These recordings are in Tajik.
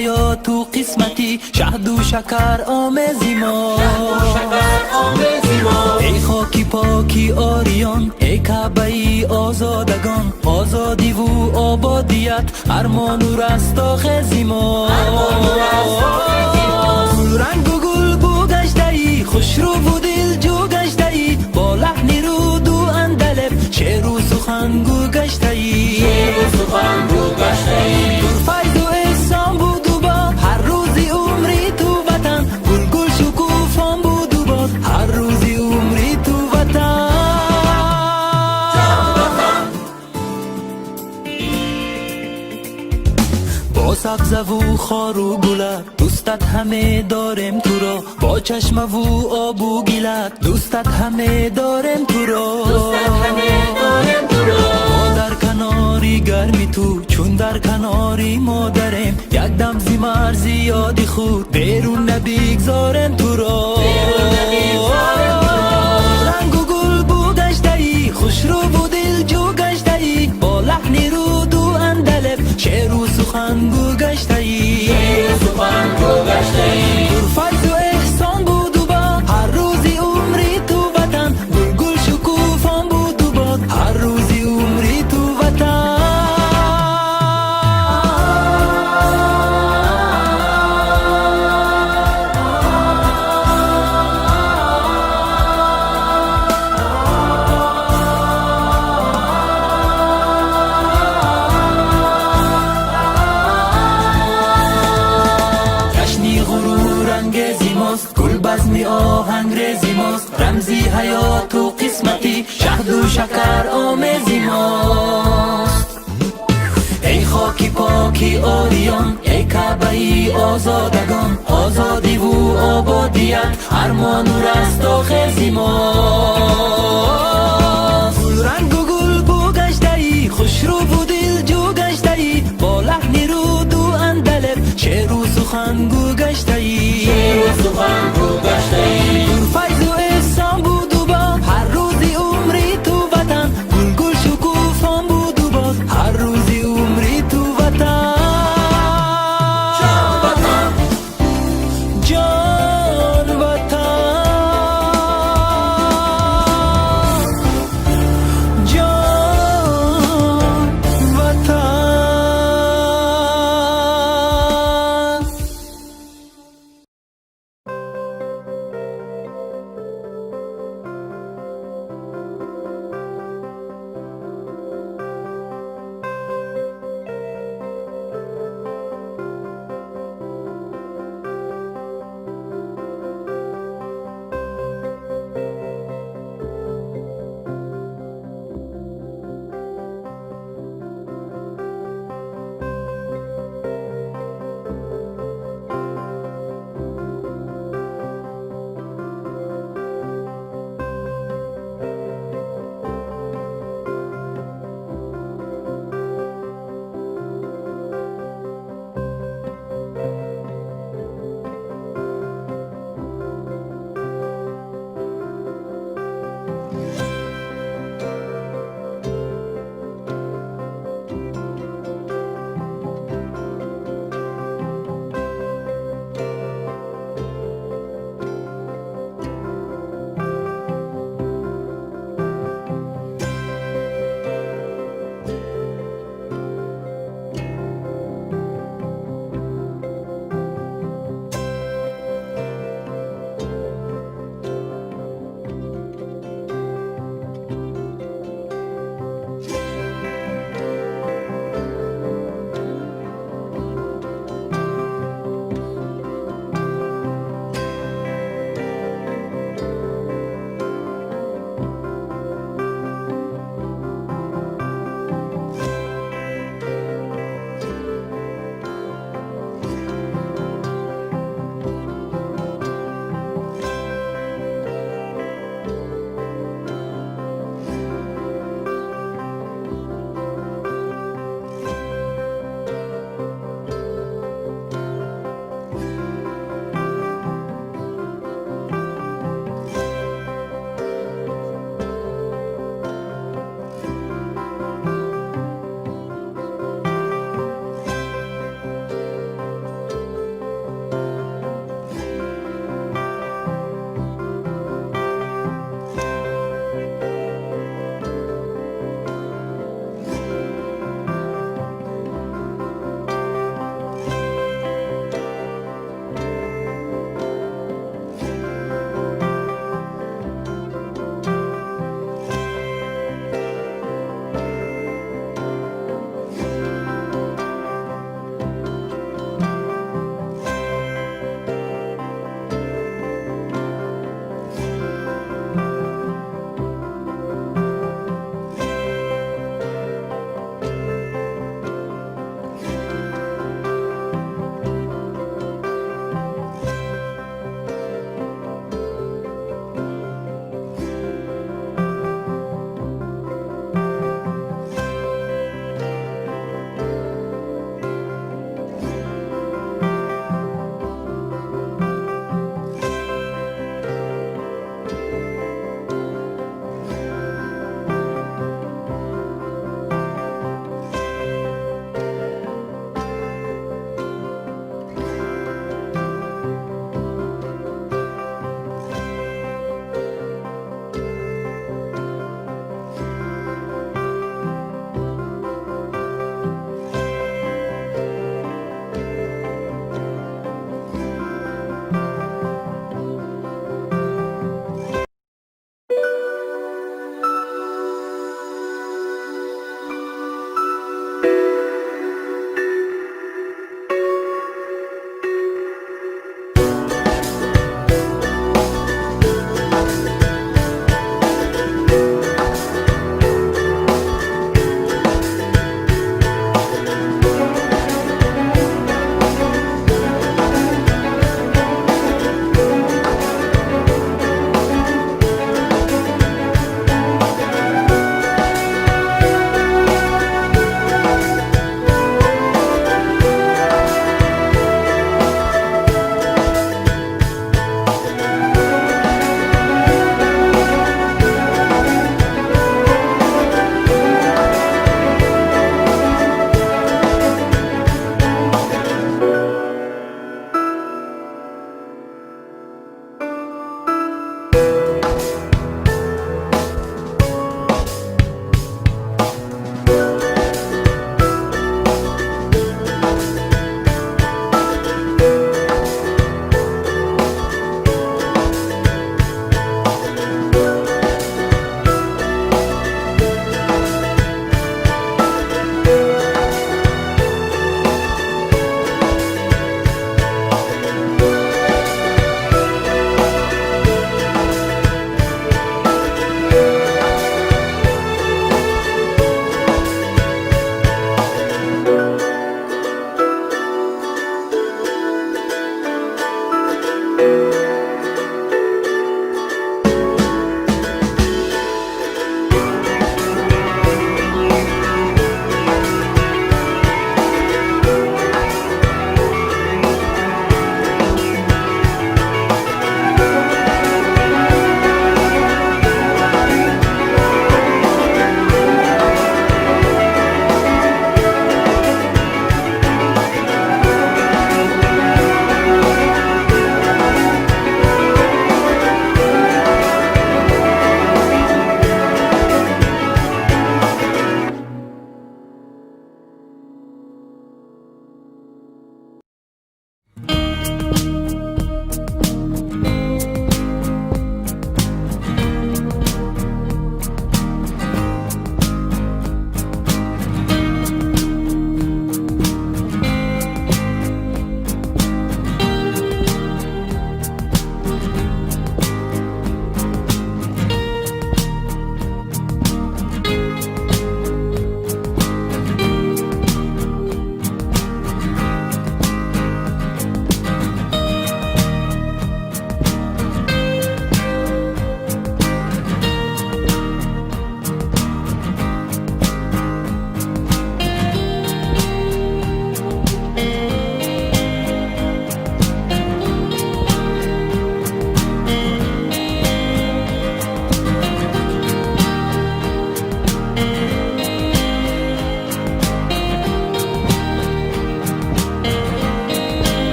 ҳаёту қисматӣ, шаҳду шакар омези мо. Эй хоки поки ориён, эй Каъбаи озодагон, озодиву ободият армону растохези мо. Гулрангу гулбу гаштаӣ, хушрӯву дилҷӯ гаштаӣ, бо лаҳни руду андалеб шеъру сухангӯ гаштаӣ. Пурфайзу эҳсон буду бод ҳар рӯзи умри ту ватан, гулгул шукуфон буду бод ҳар рӯзи умри ту ватан. Бо сабзаву хору гулат дӯстат ҳаме дорем туро, бо чашмаву обу гилат дӯстат ҳаме дорем туро. Мо дар канори гарми ту, чун дар канори модарем, якдам зи марзи ёди худ берун набигзорем туро. Рангу гулбу гаштаӣ, хушрӯву дилҷӯ гаштаӣ, бо лаҳни руду андалеб шеъру сухангӯ гаштаӣ. Пурфайзу эҳсон буду бод ҳар рӯзи умри ту ватан, гулгул шукуфон буду бод ҳар рӯзи умри ту ватан. Ҷашни ғурурангези мост, гулбазми оҳангрези мост, рамзи ҳаёту қисматӣ, шаҳду шакар омези мост. Эй хоки поки ориён, эй Каъбаи озодагон, озодиву ободият армону растохези мост. Гулрангу гулбу гаштаӣ, хушрӯву дилҷӯ гаштаӣ, бо лаҳни руду андалеб шеъру сухангӯ гаштаӣ. Пурфайзу эҳсон буду бод ҳар рӯзи умри ту ватан, гулгул шукуфон буду бод ҳар рӯзи умри ту ватан. Ҷон ватан, ҷон ватан.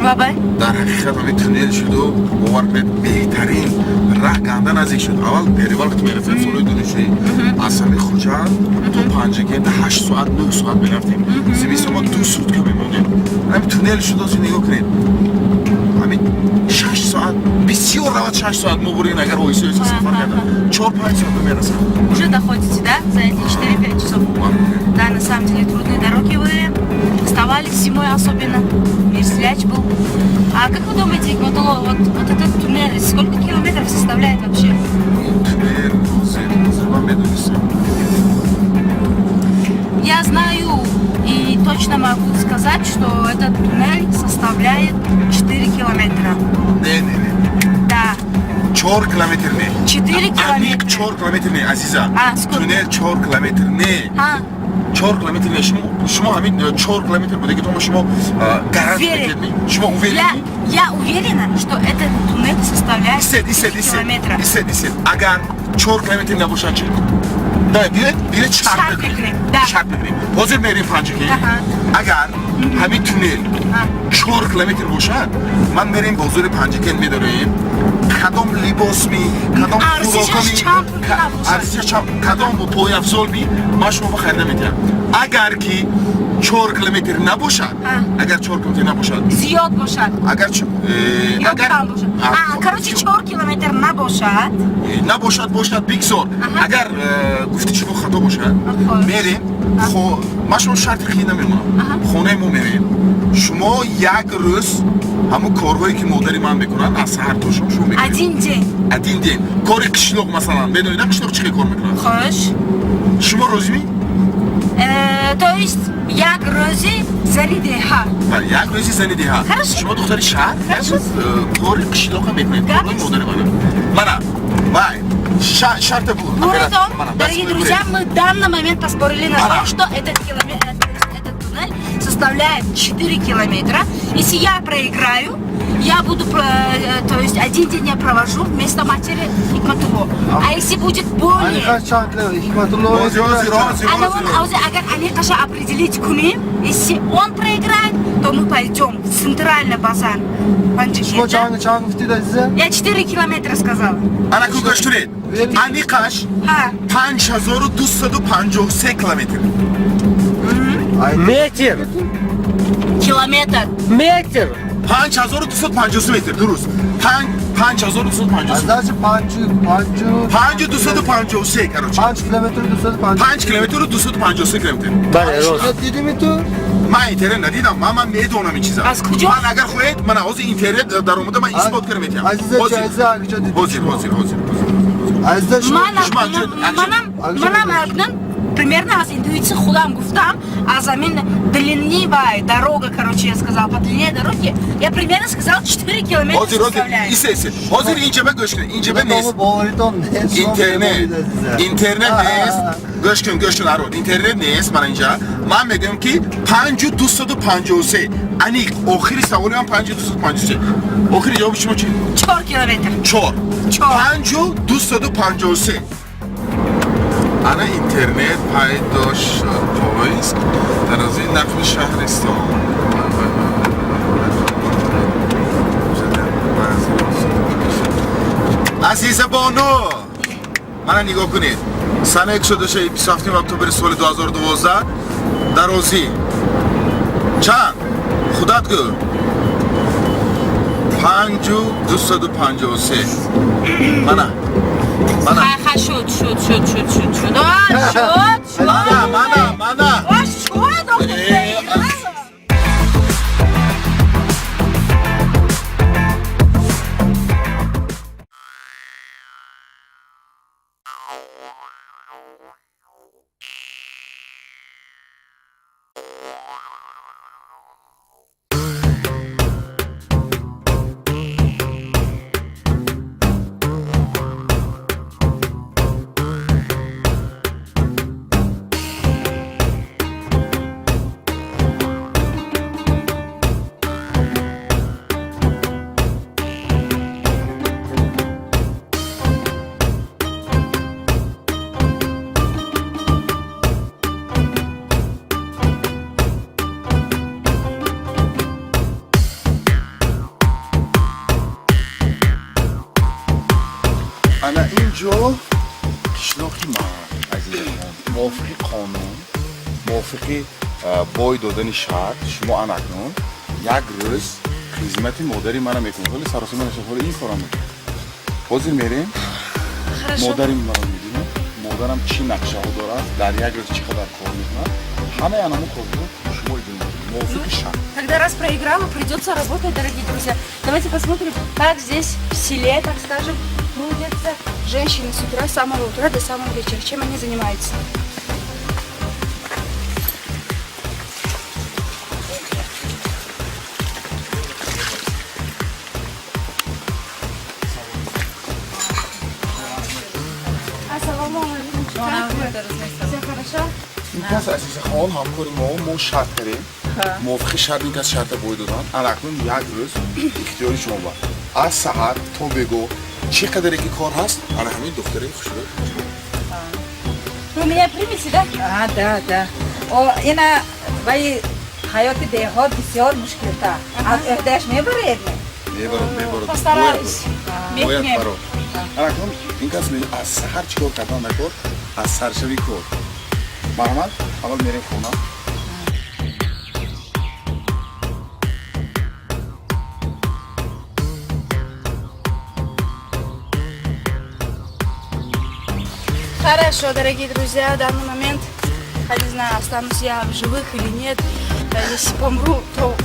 Лабай. Дар ҳақиқат ҳамин туннел шуду, бовар кунед, беҳтарин раҳ ганда наздик шуд. Аввал перевал ки мерафтем, солҳои донишҷӯӣ, аз ҳамин Хуҷанд то Панҷакент 8 соат, 9 соат мерафтем. Зимистон мо 2 сутка мемондем. Ҳамин туннел шуд, ози нигоҳ кунед, ҳамин 6 соат, бисёр равад 6 соат мо бурем. Агар оҳиста оҳиста сафар кардам, 4-5 соат мерасам. Уже доходите, да? За эти 4-5 часов. Да, на самом деле трудные дороги вы вставали зимой особенно. Мерзляч был. А как вы думаете, Икматулло, вот этот туннель сколько километров составляет вообще? Туннел ҳозир ман медонистам. Я знаю и точно могу сказать, что этот туннель составляет 4 километра. Не, не, не. Да, 4 километр не. 4 Аниқ. километра. 4 километр не, азиза. А, сколько? Туннел 4 километр не. А, 4 километр не. Шумо ҳамин 4 километр будагитон, шумо гарант Уверен. метиҳед? Шумо уверен? Я уверена, что этот туннель составляет Исед, 4 исед, исед. километра. Исед, исед. Агар 4 километр набошад чӣ? Да, биёед, биёед, шарт Шарт мекунем. мекунем, да. Шарт мекунем. Ҳозир мерем Панҷакент. Агар ҳамин туннел 4 километр бошад, ман мерем бозори Панҷакент, медорем, кадом либос ми, кадом Арзишаш хӯрока ми, чанд пул набошад. Арзишаш чанд, кадом пойафзол ми, ман шумо ба харида метиҳам. Агар ки 4 километр набошад, агар 4 километр набошад, Зиёд бошад. Агар Ё кам бошад. А, короче, 4 километр набошад. Набошад, бошад, бигзор. Агар гуфти шумо хато бошад, мерем. Ман шумо шарти қиин намемонам. Хонаи мо мерем. Шумо як рӯз ҳамун корҳое ки модари ман мекунад, аз саҳар то шом шумо мекунед. Один день. Один день. Кори қишлоқ, масалан, медонед, қишлоқ чӣ хел кор мекунад? Хуш. Шумо розимӣ? То есть як рӯзи зани деҳа. Бале, як рӯзи зани деҳа. Хорошо. Шумо духтари шаҳр, як Хорошо. рӯз кори қишлоқа мекунед. Гап Корҳои нест. модари мана. Мана, вай, шарта буд. Буритон, Мана, дорогие бас, друзья, мы в данный момент поспорили на Ага. том, что этот километр, то есть этот туннель составляет 4 километра. Если я проиграю, я буду, то есть один день я провожу вместо матери Хикматулло. А если будет более... Аниқаш чанд километр? Ҳикматулло. Ҳозир, ҳозир, ҳозир, А ҳозир. агар аниқаша определить кунем, если он проиграет, то мы пойдем в центральный базар Шумо Панджикента. чанд гуфтид, азиза? Я 4 километра сказала. Ана ку, гӯш кунед. Аниқаш Ха. 5253 километр. Метр! Километр. Метр! 5253 метр, дуруст. 5253. Аздач панҷу панҷу 5253, короче. 5 километр 250. 5 километру 253 километр. Бале, рост. Дидими ту? Ман интернет надидам, ман медонам ин чиза. Аз куҷо? Ман агар хоҳед, ман ҳозир интернет даромада, ман исбот кара метиҳам. Азиза, чи азиза, куҷо дидӣ? Ҳозир, ҳозир, ҳозир, ҳозир. Азиза, шумо Шумо Манам акнун примерно аз интуитсия худам гуфтам, аз амин длины вай дорога, короче, я сказала, по длине дороги, я примерно сказала 4 километра Ҳозир, ҳозир, составляет. исе, исе. Ҳозир инҷаба гӯш кунед, инҷаба нест. Боваритон нест. Шумо Интернет, медонед, азиза. интернет нест. Гӯш кун, гӯш кун, народ. Интернет нест, мана инҷа. Ман мегӯям ки 5253. Аниқ, охири саволи ман 5253. Охири ҷавоби шумо чи? 4 километр. Чор. Чор. 5253. Ана интернет пайдо шуд. Поиск дарозии нақли шаҳристон. Вай, вай, вай, вай, вай, вай. Азиза бону, мана нигоҳ кунед, санаи кушодашаи 27 октябри соли 2012, дарозӣ чанд? Худат гӯ. 5253. Мана, мана. Ха, ха, шуд, шуд, шуд, шуд, шуд, шуд. А, шуд, шуд. Мана, мана, мана. А, шуд, охир, проиграла. Ана ин ҷо қишлоқи ман, азизон. Мувофиқи қонун, мувофиқи бой додани шарт, шумо анакнун як рӯз хизмати модари мана мекунед. Ҳоли саросима нашад, ҳоли ин кора мекунед. Ҳозир мерем. Хорошо. Модари маро мебинем, модарам чӣ нақшаҳо дорад, дар як рӯз чӣ қадар кор мекунад, ҳамаи анамун корҳоро шумо иҷро мекунед мувофиқи шарт. Когда раз проиграла, придется работать, дорогие друзья. Давайте посмотрим, как здесь в селе, так скажем, трудятся женщины с утра, с самого утра до самого вечера. Чем они занимаются? Ассаламу алейкум. Как вы? Все хорошо? Ин кас азиза хон, ҳамкори мо шарт кардем. Мувофиқи шарт ин кас шарта бой додан. Анакнун як рӯз ихтиёри шумо ба аз саҳар то бего чӣ қадаре ки кор ҳаст, ана ҳамин духтари хушрӯ. Вы меня примете, да? А, да. О, ина вай ҳаёти деҳот бисёр мушкилтар. Аз ӯҳдаш мебаред? Мебарад, мебарад. Постараюсь. Бояд Мекунем. барод. Анакнун ин кас аз саҳар чӣ кор кардан накор, аз саршави кор. Марҳамат, аввал мерем хона. Хорошо, дорогие друзья, в данный момент я не знаю, останусь я в живых или нет. Если помру, то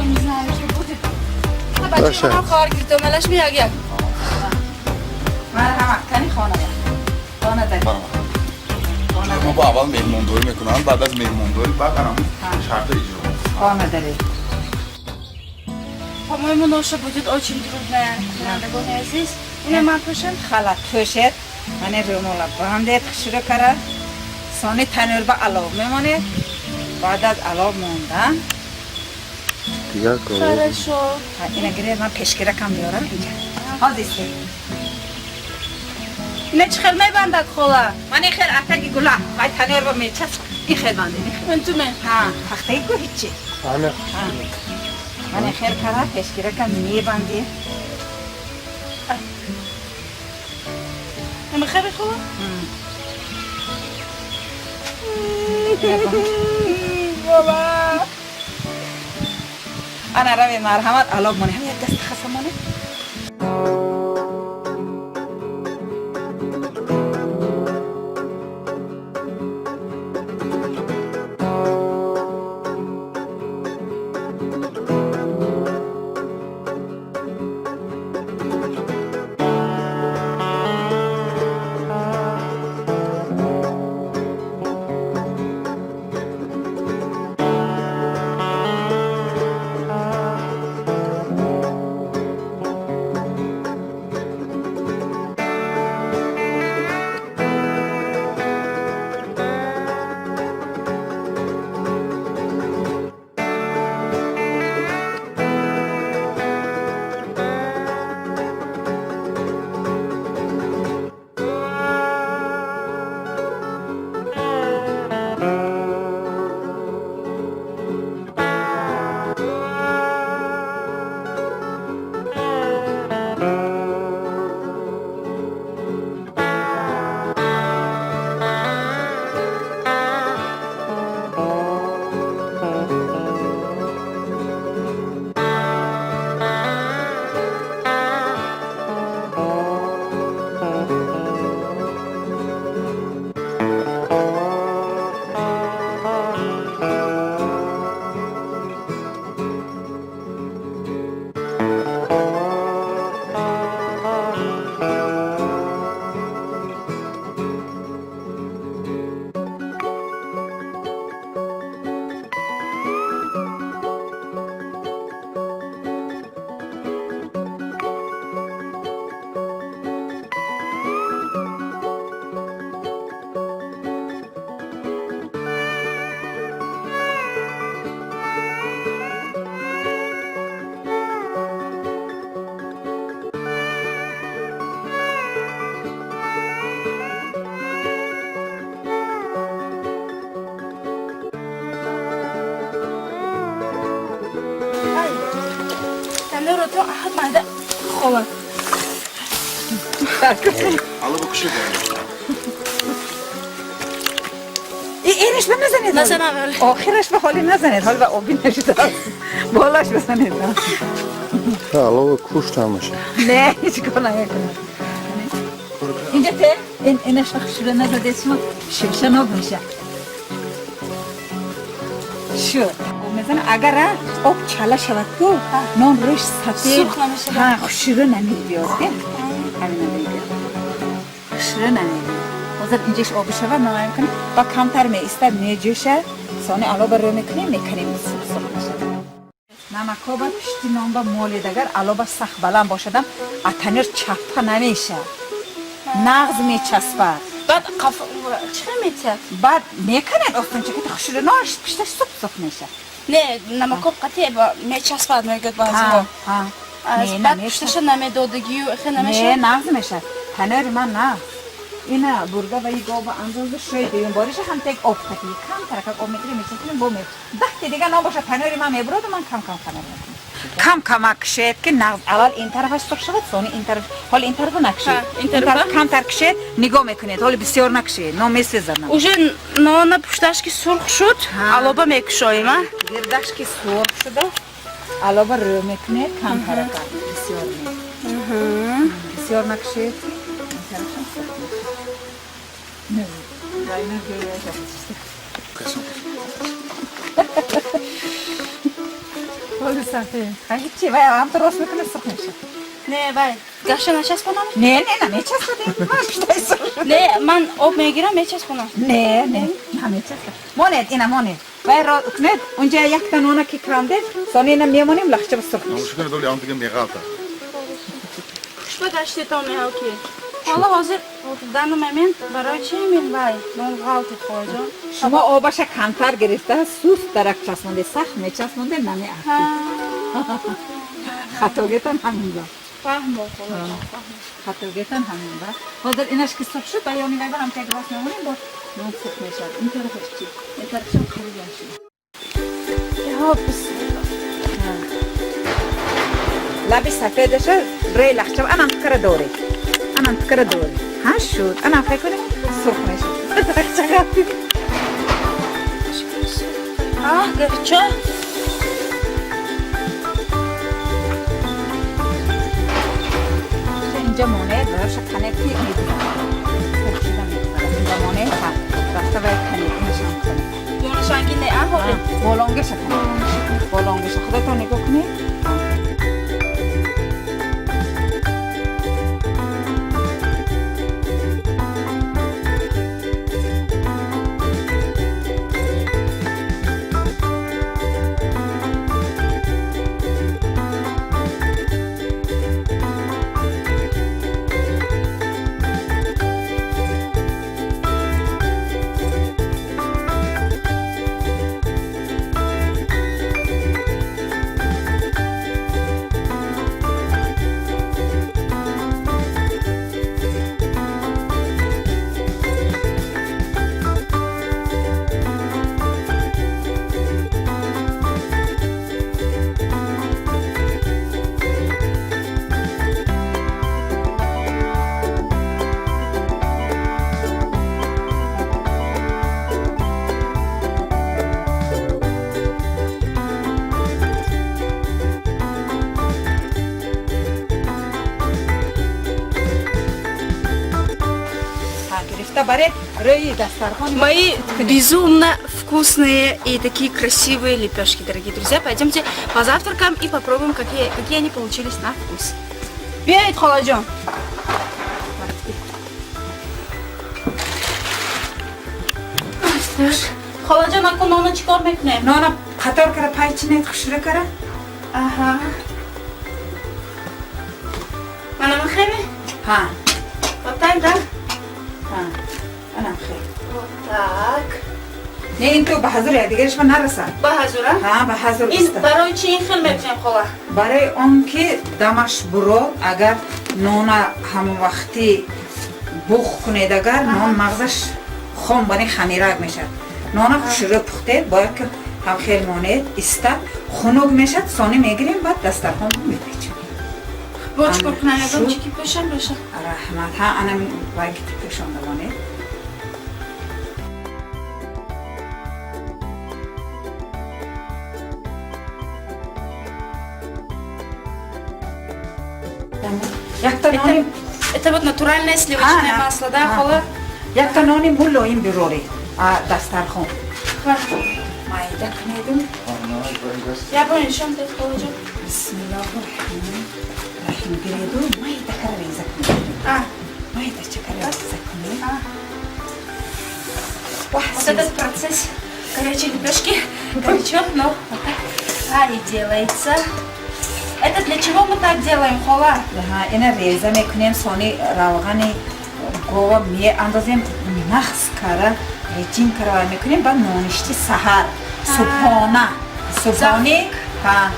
не знаю, что будет. Баша. Бача манам хоҳар гирифта, малаш ми як як. Марҳамат, кани хона хона дари. Мо бо аввал меҳмондорӣ мекунанд, баъд аз меҳмондорӣ баъд анам шарта иҷро. Хона дари. По-моему, ноша будет очень трудная. Надо здесь. Ина ман пӯшам? Халат пӯшед, мане рӯмола бандед хушрӯ кара, сони танӯр ба алов мемонед, баъд аз алов мондан. Дигар кор. Хорошо. Ина гиред, ман пешгиракам меорам инҷа. Ҳозир истед. Ина чӣ хел мебандад, хола? Ман ин хел атаги гула вай танӯр ба мечасп, ин хел бандед, ин хел. Ман туме. Ҳа, пахтаи ку ҳичи. Ҳамин. Ман ин хел кара пешгиракам мебандед. Ама хеле хола? Баба. Ана равед, марҳамат, алов монед. Ҳам як даст хаса монед. Танӯро то аҳад майда хола. Алова кушед. Инаш ба назанед. Назанам, вале. Охираш ба ҳоли назанед, ҳол ба оби нашудааст. Болаш бизанед. Алова кушт ҳамаша. Не, ҳеҷ кор намекунад. Инҷа те, ин инаш хушрӯ назадед шумо, шимша ноб меша. Шуд. Мезана агар об чала шавад ку, нон рӯш сафед. Сурх намешавад. Ҳа, хушрӯ намебиёд. Ҳамина мебиёд. Хушрӯ намебиёд. Ҳозир инҷаш оби шавад, мо мекунем, ба камтар меистад, меҷӯша, сони алоба рӯ мекунем, мекунем, сух сух мешавад. Намакоба пишти нонба молед, агар алоба сахт баланд бошадам, а танӯр чаппа намеша. Нағз мечаспад. Баъд қаф чӣ хел метиҳад? Баъд мекунед остонча ки хушрӯ нош пишташ суп сух меша. Не, намакоб қатъи мечаспад, мегӯяд баъзеҳо. Ҳа. Аз Не, баъд намечасп. пушташа намедодагию хе Не, намешавад? нағз мешад. Танӯри ман нағз. Ина бурда ва гоба андозу шӯй дуюм бориша ҳам тек об қатӣ. Кам таракак об мекунем, мечаспонем, бо ме. Даҳти дига набошад, танӯри ман мебуроду, ман кам кам хамир мекунам. Кам камак кушед ки нағз аввал ин тарафаш сурх шавад, сони ин тараф. Ҳоли ин тарафа накушед. Ҳа, ин тарафа? Ин тараф камтар кушед, нигоҳ мекунед. Ҳоли бисёр накушед, ном месезад. Уже нона пушташ ки сурх шуд, Ҳа. алоба мекушоем, а? Гирдаш ки сурх шуда, алоба рӯ мекунед, кам таракак, бисёр не. Бисёр накушед, ин тарафшам сурх мешавад. Да, ина гӯяша. Ҳоли сафед. Ҳичи вай ҳам рост мекунад, сурх мешавад. Не, вай, гаша начаспонам? Не, намечаспадем. Ман куштай сурх. Не, ман об мегирам, мечаспонам. Не, намечаспад. Монед, ина монед. Вай ро кунед, унҷа якта нона ки кандед, сони ина мемонем, лахча ба сурх мешавад. Намушкана доли ам дига меғалта. Хушба гаштетон меҳав ки. Ҳоло ҳозир, в данный момент, барои чи мин вай нон ғалтид, холаҷон? Шумо обаша камтар гирифта, суст дарак часпонде, сахт мечаспонде, намеафтид. Хатогетон ҳамин ба. Фаҳмо, холаҷон, фаҳмо. Хатогетон ҳамин ба. Ҳозир инаш ки сурх шуд, баёни вай ба ҳам як рост мемонем, бо нон сурх мешавад. Ин тарафаш чи? Ин тарафашам қариб шуд. Ё, бисмилла. Лаби сафедаша рӯи лахча анам тикара доред. Анам тикара доред. Ҳа, шуд. Анам фай кунед, сурх мешавад. Лахча ғалтид. А, горячо. Инҷа монед, бароша канед ки мегузарад. Сурх шуда мегузарад. Инҷа монед, ҳа, рафта вай канед, инашам канед. Донашанги не, а, ҳоле? Болонгеша канед. Болонгеша. Худатон нигоҳ кунед. Ҳа, гирифта баред рӯи дастархон. Мои безумно вкусные и такие красивые лепешки, дорогие друзья. Пойдемте позавтракаем и попробуем, какие они получились на вкус. Биёед, холаҷон. Холаҷон, аку нона чикор мекунем? Нона қатор кара пайчинед, хушрӯ кара. Аҳа. Манама хеме? Ҳа. Вот так, да? Ҳа. Анам хел. Вот так. Не, ин то ба ҳазур якдигариш ба нарасад. Ба ҳазура? Ҳа, ба ҳазур Ин иста. барои чи ин хел мекунем, хола? Барои он ки дамаш бурод, агар нона ҳамон вақтӣ буғ кунед, агар нон мағзаш хом бани хамирак мешавад. Нона хушрӯ пухтед, бояд ки ҳам хел монед, иста, хунук мешавад, сони мегирем, баъд дастархон мепечем. Бо чикор кунам? Ягон Шуд. чи ки пӯшам боша? Раҳмат. Ҳа, анам вай ки пӯшонда монед. Якта нони Это вот натуральное сливочное А, масло, да, а. хола? Якта нони мулоим бироред дастархон. Хорошо. Майда кунедум. Я бо нишон дед, холаҷон. Бисмиллоҳи раҳмони раҳим гиреду майда кара реза кунед. А, Майда чакара реза кунед. А. Вот этот процесс горячей лепешки, горячо, но вот так и делается. Это для чего мы так делаем, хола? Ҳа, ина реза мекунем, сони равғани гова меандозем, нахс кара реҷим кара вай мекунем, баъд ноништи саҳар, субҳона, субҳони, ҳа,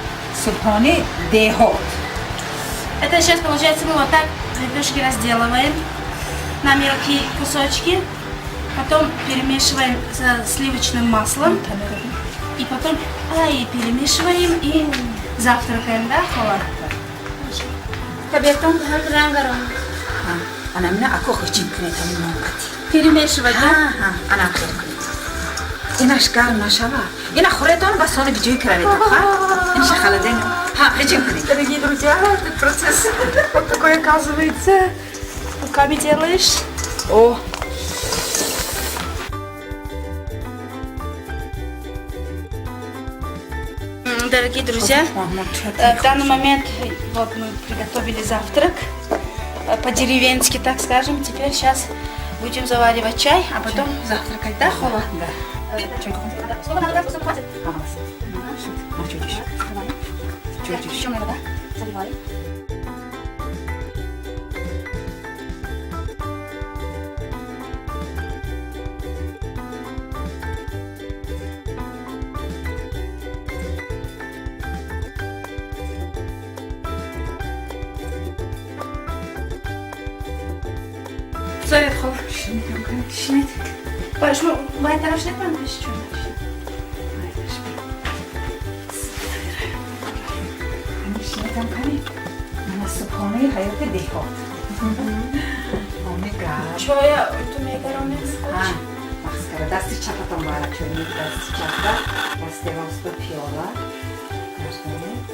субҳони деҳот. Это сейчас, получается, мы вот так лепешки разделываем на мелкие кусочки, потом перемешиваем с сливочным маслом, и потом и перемешиваем и завтракаем, да, хола? Табиатон. Рангарон. Ана мина ако ғиҷим кунед ҳамин нонқати. Перемешивать, да? Ҳа, ана хел кунед. Инаш гарм нашава. Ина хӯретон ба сони биҷӯй кравед. Ха? Инаша халаден. Ҳа, ғиҷим кунед. Дорогие друзья, этот процесс вот такой, оказывается. Руками делаешь. О! Дорогие друзья, в данный момент вот мы приготовили завтрак по-деревенски, так скажем. Теперь сейчас будем заваривать чай, а потом завтракать, да, Хола? Да. Сколько надо брать? Сколько хватит? Ага, на чуть. Чуть. Еще надо, да? Заливаем. Заряд, Хола. Шинед. Шумо бай тараф шинед, ман пеши чой нашинед. Шинетам кани. Мана субҳонаи ҳаёти деҳот. Нони гарм. Чоя ту мегаронед? Ҳа, махскара. Дасти чапатон бара чойник дасти чапа, дасти рост пиёла. Гардонед.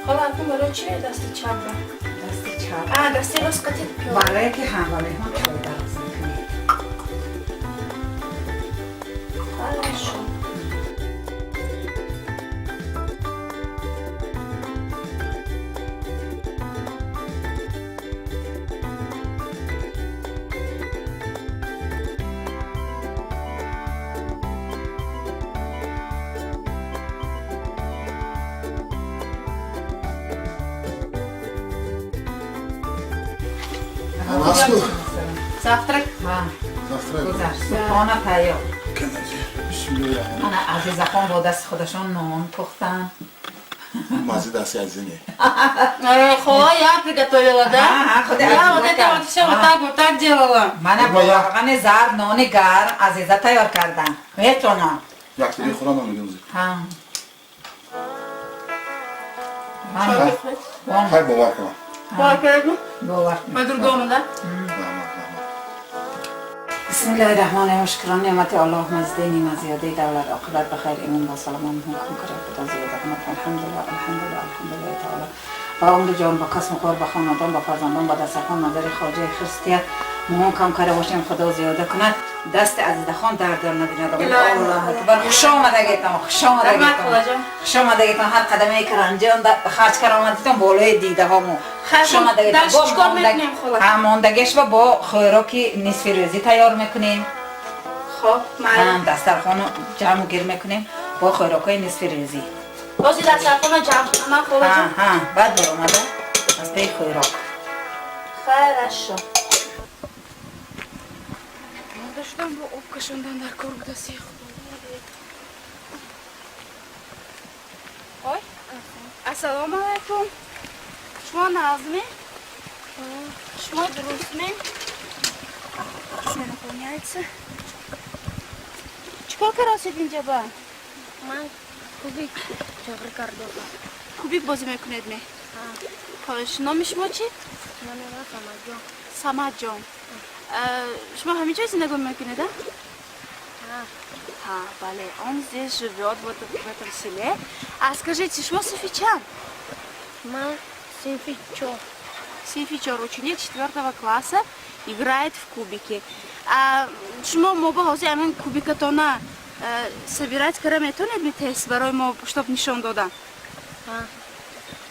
Хола, акун барои чи дасти чапа? Дасти чап. А, дасти рост қатид пиёла. Барое ки ҳам ба меҳмон чой дароз мекунед. Хорошо. Наску. Завтрак. Ҳа, Завтрак. гузашт. Субҳона тайёр. Бисмиллоҳ. Мана Азизахон бо дасти худашон нон пухтанд. Мази дасти азине. Хола, я приготовила, да? Ага, худи Я вот Азиза это вот кард. все вот так, вот так делала. Мана бо равғани зард нони гарм Азиза тайёр кардам. Метонам. Як тири хӯрам мегӯм. Ҳа. Хай, бовар кунам. Бовар. По-другому, да? Раҳмат, раҳмат. بسم الله الرحمن الرحیم. شکران نعمت الله مزده نیم زیاده دولت عاقبت بخیر ایمان با سلام حکم کرد خدا زیاده کند. الحمدلله، الحمدلله، الحمدلله تعالی. با عمر جان، با کسب و کار، با خاندان، با فرزندان، با دسترخوان نظر خواجه خرستیت مهم کم کرده باشیم. خدا زیاده کند. دست عزیز خان درد نبیند. الله اکبر. خوش آمدگیتان، خوش آمدگیتان، خوش آمدگیتان. هر قدمه که رنجان خرج کرد آمدیتان بالای دیده هامو. خوش آمدگیتان. با ماندگیش و با خوراکی نصف روزی تیار میکنیم. خب. هم دسترخوان جمع و گیر میکنیم با خوراکای نصف روزی. بازی دسترخوان جمع من خوراک. ها، بعد برآمده از پی خوراک. Хорошо. Шудам бо об кашондан дар кор будаси. Ой, ассалому алайкум. Шумо нағзме? Шумо дурустме? Наполняется. Чикор карасед инҷа ба? Ман кубик ҷабр кардам. Кубик бозӣ мекунед ме? Хош, номи шумо чӣ? Номи ман Самадҷон. Самадҷон, шумо ҳамин ҷо зиндагӣ мекунед, а? Ха, бале, он здесь живет, вот в этом селе. А скажите, шумо синфи чанд? Ман синфи чор. Синфи чор, ученик четвертого класса, играет в кубики. А шумо мо ба ҳозир ҳамин кубикатона собирать кара метавонед ми тест барои мо, чтоб нишон додан?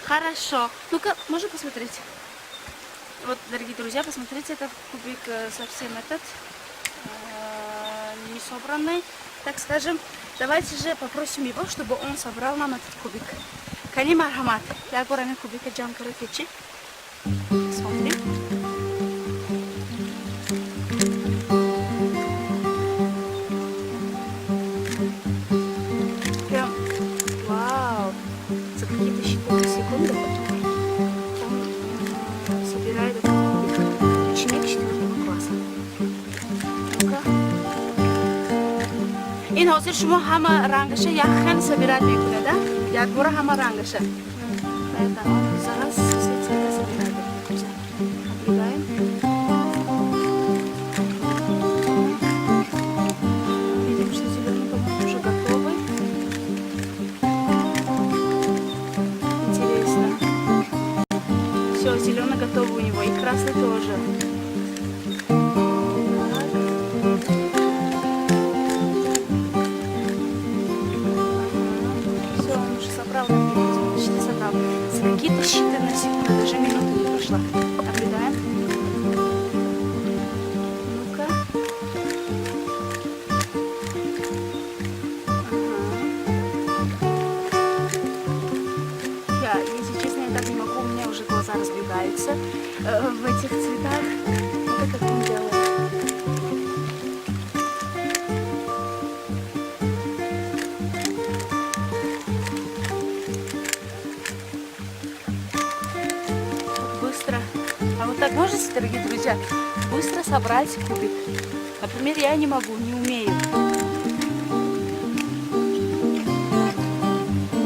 Хорошо. Ну-ка, можно посмотреть? Вот, дорогие друзья, посмотрите, этот кубик совсем этот не собранный, так скажем. Давайте же попросим его, чтобы он собрал нам этот кубик. Кани, марҳамат, як бор ҳамин кубика ҷамъ кара кечи. Смотрим. Прям, вау, за какие-то считанные секунды он собирает этот кубик. Ученик четвертого класса. Ну-ка. Ин ҳозир шумо ҳама рангаша як хел собирать мекунед, а? Якбора ҳама рангаша. Это он за раз все цвета собирает, друзья. Наблюдаем. Видим, что зеленый, по-моему, уже готовый. Интересно. Все, зеленый готовый у него, и красный тоже. Так. Все. в этих цветах. Вот как он делает. Вот быстро. А вот так можете, дорогие друзья, быстро собрать кубик? Например, я не могу, не умею.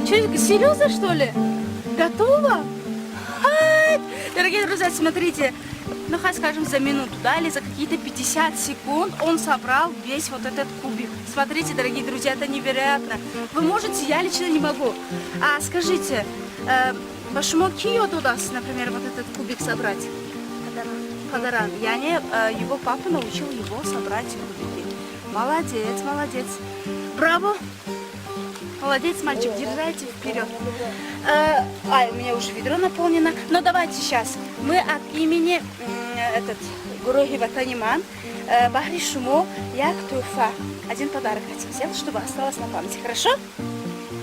Че, серьезно, что ли? Готово? Ай! Дорогие друзья, смотрите, ну, хоть скажем, за минуту, да, или за какие-то 50 секунд он собрал весь вот этот кубик. Смотрите, дорогие друзья, это невероятно. Вы можете, я лично не могу. А скажите, ба шумо ки ёд даст, например, вот этот кубик собрать? Падаран. Яъне, его папа научил его собрать кубики. Молодец, молодец. Браво! Молодец, мальчик, держайте вперед. У меня уже ведро наполнено. Но давайте сейчас. Мы от имени этот гурӯҳи Ватаниман баҳри шумо як тӯҳфа. Один подарок хотим сделать, чтобы осталось на память. Хорошо?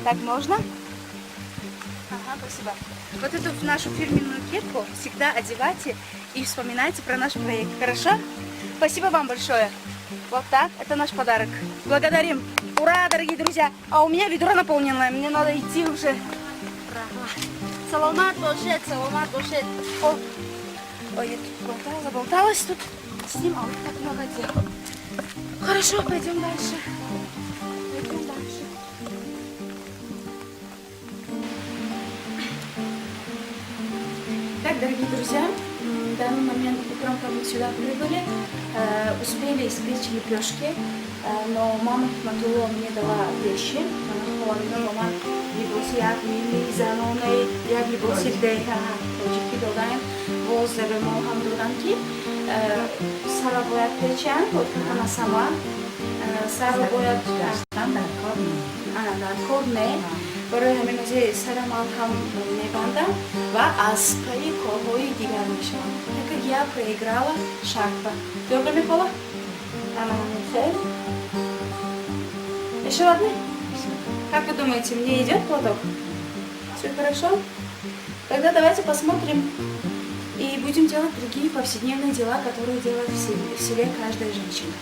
Так можно? Ага, спасибо. Вот эту нашу фирменную кепку всегда одевайте и вспоминайте про наш проект. Хорошо? Спасибо вам большое. Вот так, это наш подарок. Благодарим. Ура, дорогие друзья! А у меня ведро наполнено, мне надо идти уже. Саломат бошед, саломат бошед. О, ой, я тут болтала, заболталась тут с ним, а вот так много дел. Хорошо, пойдем дальше. Пойдем дальше. Так, дорогие друзья, в данный момент утром, как мы сюда прибыли, успели испечь лепешки, но мама Хикматулло мне дала вещи. Она холодина ба ман либоси як милли занонаи, як либоси деҳа тоҷикӣ додаем, боз мо ҳам додам, ки сара бояд печанд, вот как она сама, саро бояд Гаштан дар кор не. Ана, дар кор не. Барои ҳамин ози сара ман ҳам мебандам ва аз пайи корҳои дигар мешавам, так как я проиграла шартба. Ёрдам мехола? Ана, ҳамин хел мешавад, не? Как вы думаете, мне идет платок? Все хорошо? Тогда давайте посмотрим и будем делать другие повседневные дела, которые делает в селе каждая женщина.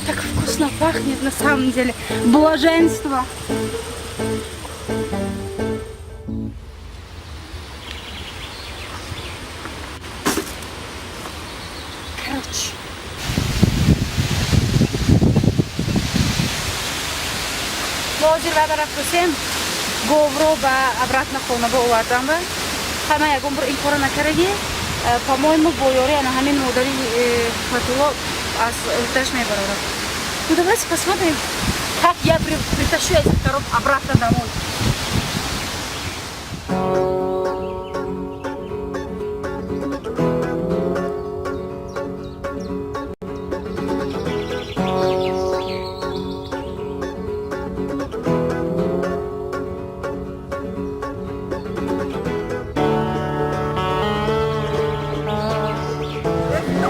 Так вкусно пахнет на самом деле. Блаженство. Короче. Мо ҳозир вай рафтосем, говро ба обратно хона ба овардан. Ба ҳама ягон бор ин кора накардаги, по-моему, бо ёри ана ҳамин модари Ҳикматулло аз уҳдаш мебарорад. Ну, давайте посмотрим, как я притащу этих коров обратно домой.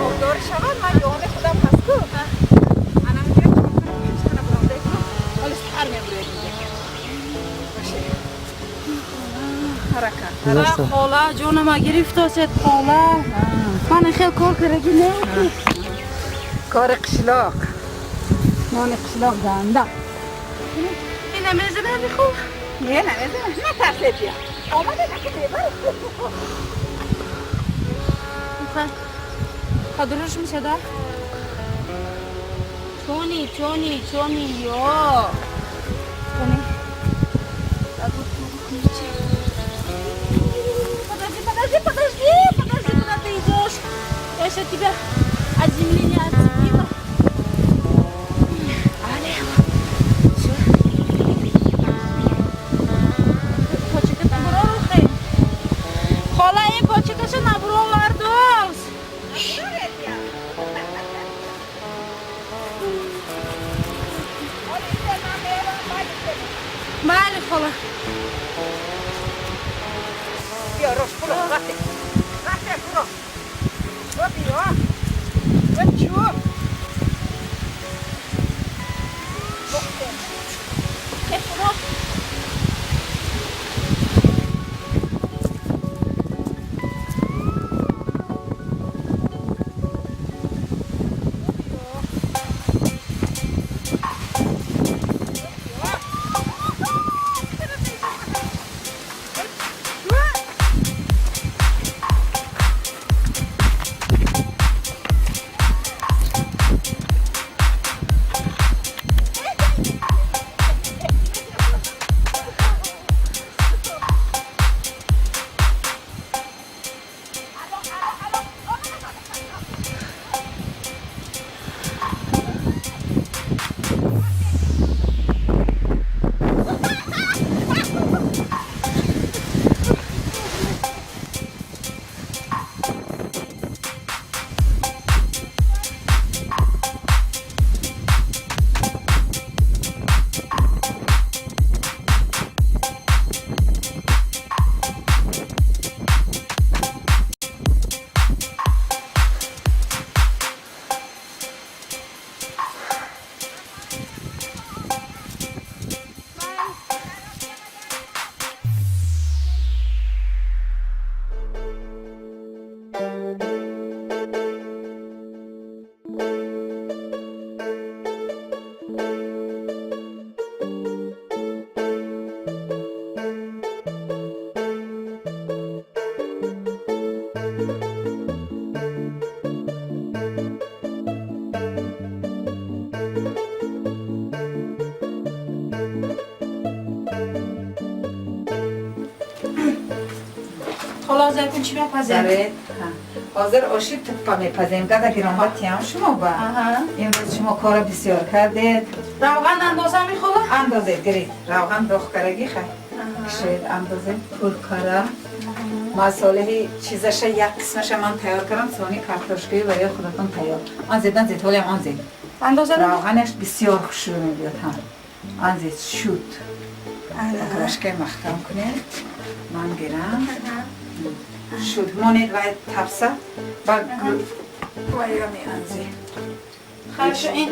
Обдор шавад, ман ҷони худам ҳаст ку. Ана мегирам, панҷтана буромда ку. Ҳоли саҳар мебуред инҷа. Боше. Ҳаракат. Хола ҷонама, гирифтосед, хола. Ман хел кор кардаги не. Кори қишлоқ. Нони қишлоқ ганда. Ина мезанам, хуб. Не, намезанам. Натарсед, бия. Омада наки мебар. Подружимся, да? Тони, Тони, Тони, ё. Тони. Подожди, подожди, подожди, подожди, куда ты идешь? Я сейчас тебя от земли не отцепила. Але, всё. Почеката бурорухи. Хола, ин почекаша набуровардос. Майли, хола. Бия, рош, буро, рафте. Рафте, буро. Бо биё. Бо чӯ. Э, рош. Хола, ҳозир чӣ мепазем? Ҳозир оши туппа мепазем. Газа гиромба тиям шумо ба. Имрӯз шумо кора бисёр кардед. Равған андоза мехола? Андозед, гиред. Равған доғ караги хай. Кишед, андозем пуркара. Масолеҳи чизаша як қисмаша ман тайёр кардам, сони картошкаи барои худатон тайёр. Он зед, он зед, ҳолиам он зед. Андоза равғанаш бисёр хушрӯ мебиёд ҳам. Он зед шуд. Крашкаи маҳкам кунед. Ман гирам. Шуд. Монед вай табса. Ба вайра меанзе. Хорошо, ин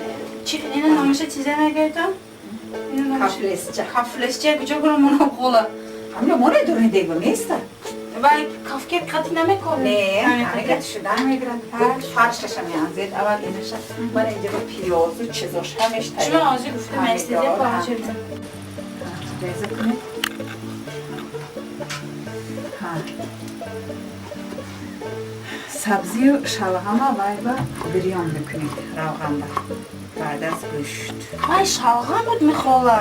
ина номаша чизе мегӯятон? Ина номаша Кафлесча. Кафлесча куҷо кунам моно хола? Ҳамина монед дуруни дегба меиста. Вай кафке қати намекобед? Не, ҳамин шуда мегирад. Фаршаша меанзед, аввал инаша. Ман инҷа ба пиёзу чизош ҳамеш тайёр. Шумо ҳозир гуфта меистедед, паҳача. Реза кунед. Сабзию шалғама вай ба бирён мекунед равғанба. Баъд аз гӯшт. Вай шалғам буд мехола.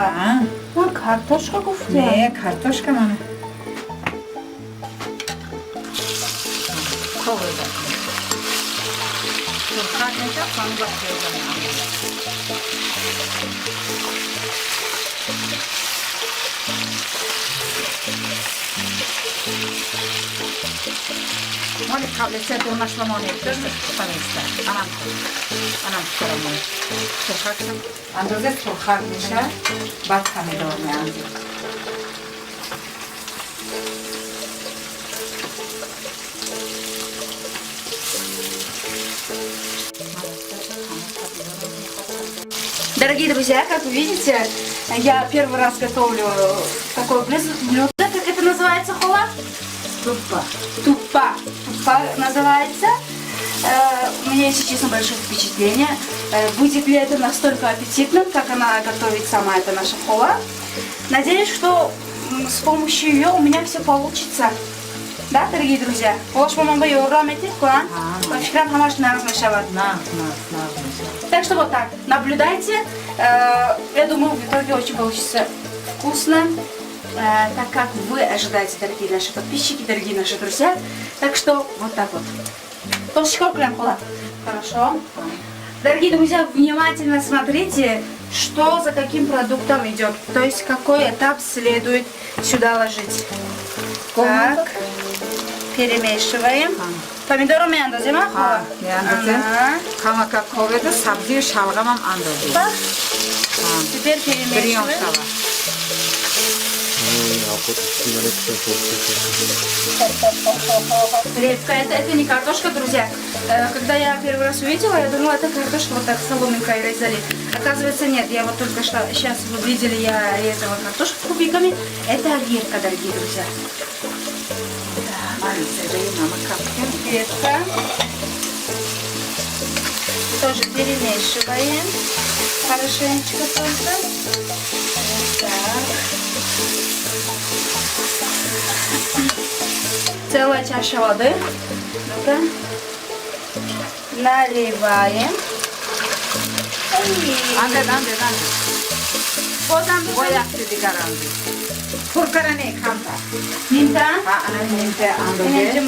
Ман картошка гуфтем. Не, картошка мана. Коврда кунед. Сурхак мешавад, сони ба пиёза меандозед. Моли қаблеса дурнаш ба монед, дошташ пухта меистад. Анам анам пухтара монед. Сурхак андозе сурхак мешавад, баъд помидор меандозед. Дорогие друзья, как вы видите, я первый раз готовлю такое блюдо. Как это называется, хола? Тупа. Тупа. Тупа называется. У меня, если честно, большое впечатление. Будет ли это настолько аппетитным, как она готовит сама, это наша хола. Надеюсь, что с помощью ее у меня все получится. Да, дорогие друзья? Так что вот так, наблюдайте. Я думаю, в итоге очень получится вкусно, так как вы ожидаете, дорогие наши подписчики, дорогие наши друзья. Так что вот так вот. Хорошо. Дорогие друзья, внимательно смотрите, что за каким продуктом идет. То есть какой этап следует сюда ложить. Так, перемешиваем. Помидоры мы андозим, а? Меандозем. Камака коведа сабзию шалғамам андозем. Теперь перемешиваем. Репка, это не картошка, друзья. Когда я первый раз увидела, я думала, это картошка, вот так соломинкой резали. Оказывается, нет, я вот только что, сейчас вы видели, я резала картошку кубиками. Это репка, дорогие друзья. Репка. Тоже перемешиваем. Хорошенечко только. Вот так. Целая чаша воды. Ну-ка. Наливаем. Андед, андед, андед. Вот андед. Бояқти дигар андед. Пуркаране камта. Нимта? Ҳа, ана нимта андозе.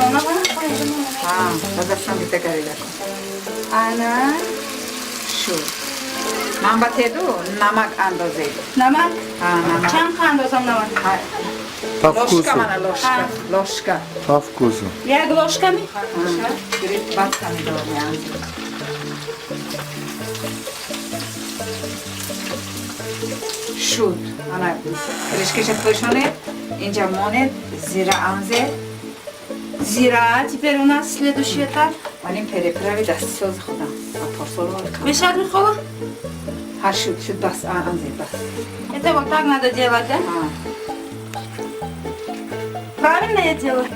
Ҳа, ба дастам бита гарида кун. Ана. Шуд. Ман ба теду намак андозед. Намак? Ҳа, намак. Чанд андозам намак? Ложка мана, ложка. Ложка. По вкусу. Як ложками? Гирифт баъд помидор меандозем. Шуд. Ана крышкаша пӯшонед, инҷа монед, зира анзед. Зира. Теперь у нас следующий этап. Ман ин переправи дастисози худам. Парсол Мешать, Михола? Ҳа, шуд, шуд, бас, анзед, бас. Это вот так надо делать, да? Правильно я делаю?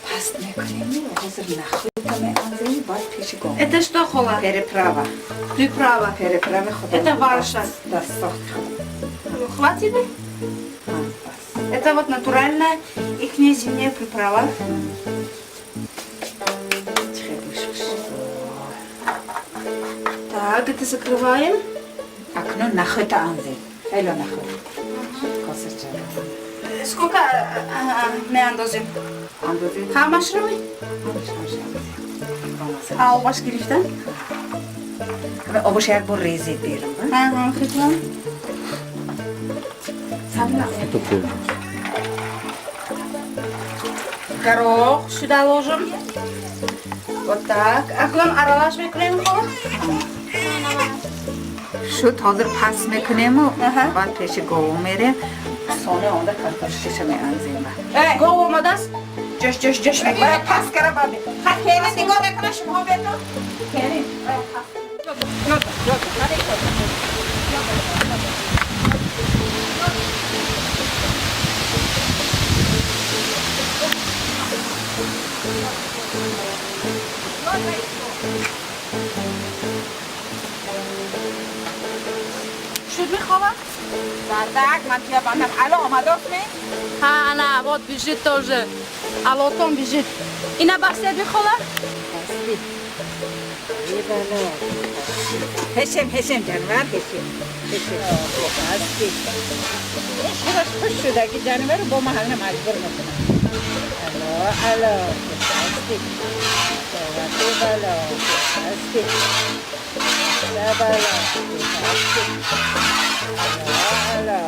Паст мекунем, ҳозир нахӯда меандозем, баъд пеши гом. Это что, хола? Переправа. Приправа. Переправи худам. Это ваша. Дастсохти худам. Хватит? Это вот натуральная ихняя зимняя приправа. Так, это закрываем. Акнун нахӯда анзед. Хело нахӯд. Сколько меандозем? Андозед? Ҳамаш рӯй? Ҳамаш, ҳамаш андозед. А обаш гирифта? Обаш як бор резед берам. Ага, хитман. Это тоже. Горох сюда ложим. Вот так. Акнун аралаш мекунем, хола? Шуд, ҳозир пас мекунему, баъд пеши гову мерем, соне омада картошкаша меанзем. Гов омадааст? Ҷош, ҷош, ҷош мекунем. Пас кара, баъд хеле нигоҳ мекунам, шумоҳо бетон. Хеле. Шуд мехоҳам? Зардак, ман туя бандам. Ало омадост ми? Ҳа, ана, вот бежит тоже. Алотон бежит. Ина басте бихола? Ҳешем, ҳешем, ҷанвар, ҳешем. Ҳешем. Ҳасти. Худаш хуш шудаги ҷанвару бо ма ҳамина маҷбур мекунам. Ало, ало, ҳасти. Совати бало, ҳасти. Бало, ҳасти. Ало, ало,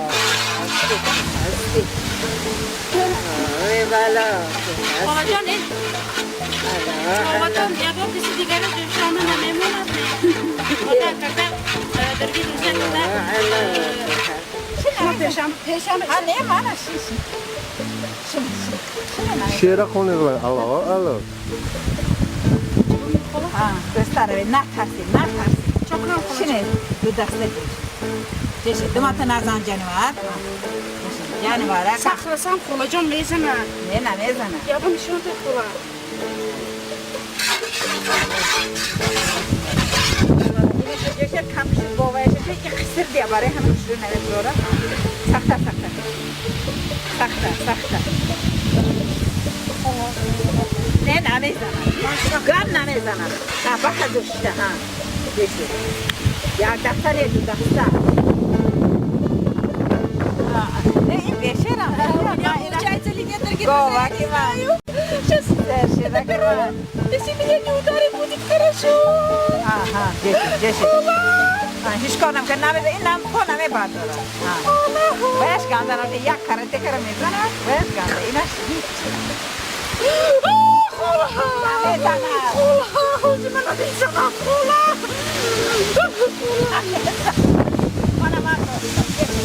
ҳасти, ҳасти. Ой, бало, Холаҷон, э? Холаҷон, ягон киси дигаро ҷӯшона намемонад? Вот так, когда, дорогие друзья, когда пешам, пешам. А не, мана шиши. Шин, шин. Шера хонед, алло, алло. Дӯстараве, натарси, натарси. Шине, ду даста ҷеше. Думата назан, ҷанвар. Ҷанвар. Сахрасам, холаҷон, мезана. Не, намезана. Ягон нишон де, хола. Ҷеше, кам шуд боваяше, ки қисир дия барои ҳама хушрӯ намебурора. Сахта, сахта. Сахта, сахта. Не, намезанад. Гап намезанад. На, баха душта, ҳа. Ҷеше. Як даста не, ду даста. Не, ин бешера. Получается или нет, дорогие друзья, я не знаю. Сейчас. Если меня не ударит, будет хорошо. Аҳа, ҷеше, ҷеше. Ҳеҷ кор намекунад, намезанад, ин нам по намебардорад. Баяш ганда нафте, як карате кара мезанад, баяш ганда, инаш ҳеҷ. Намезанад. Хола, ман намезанам, хола. Мана ман достам, ҷеше.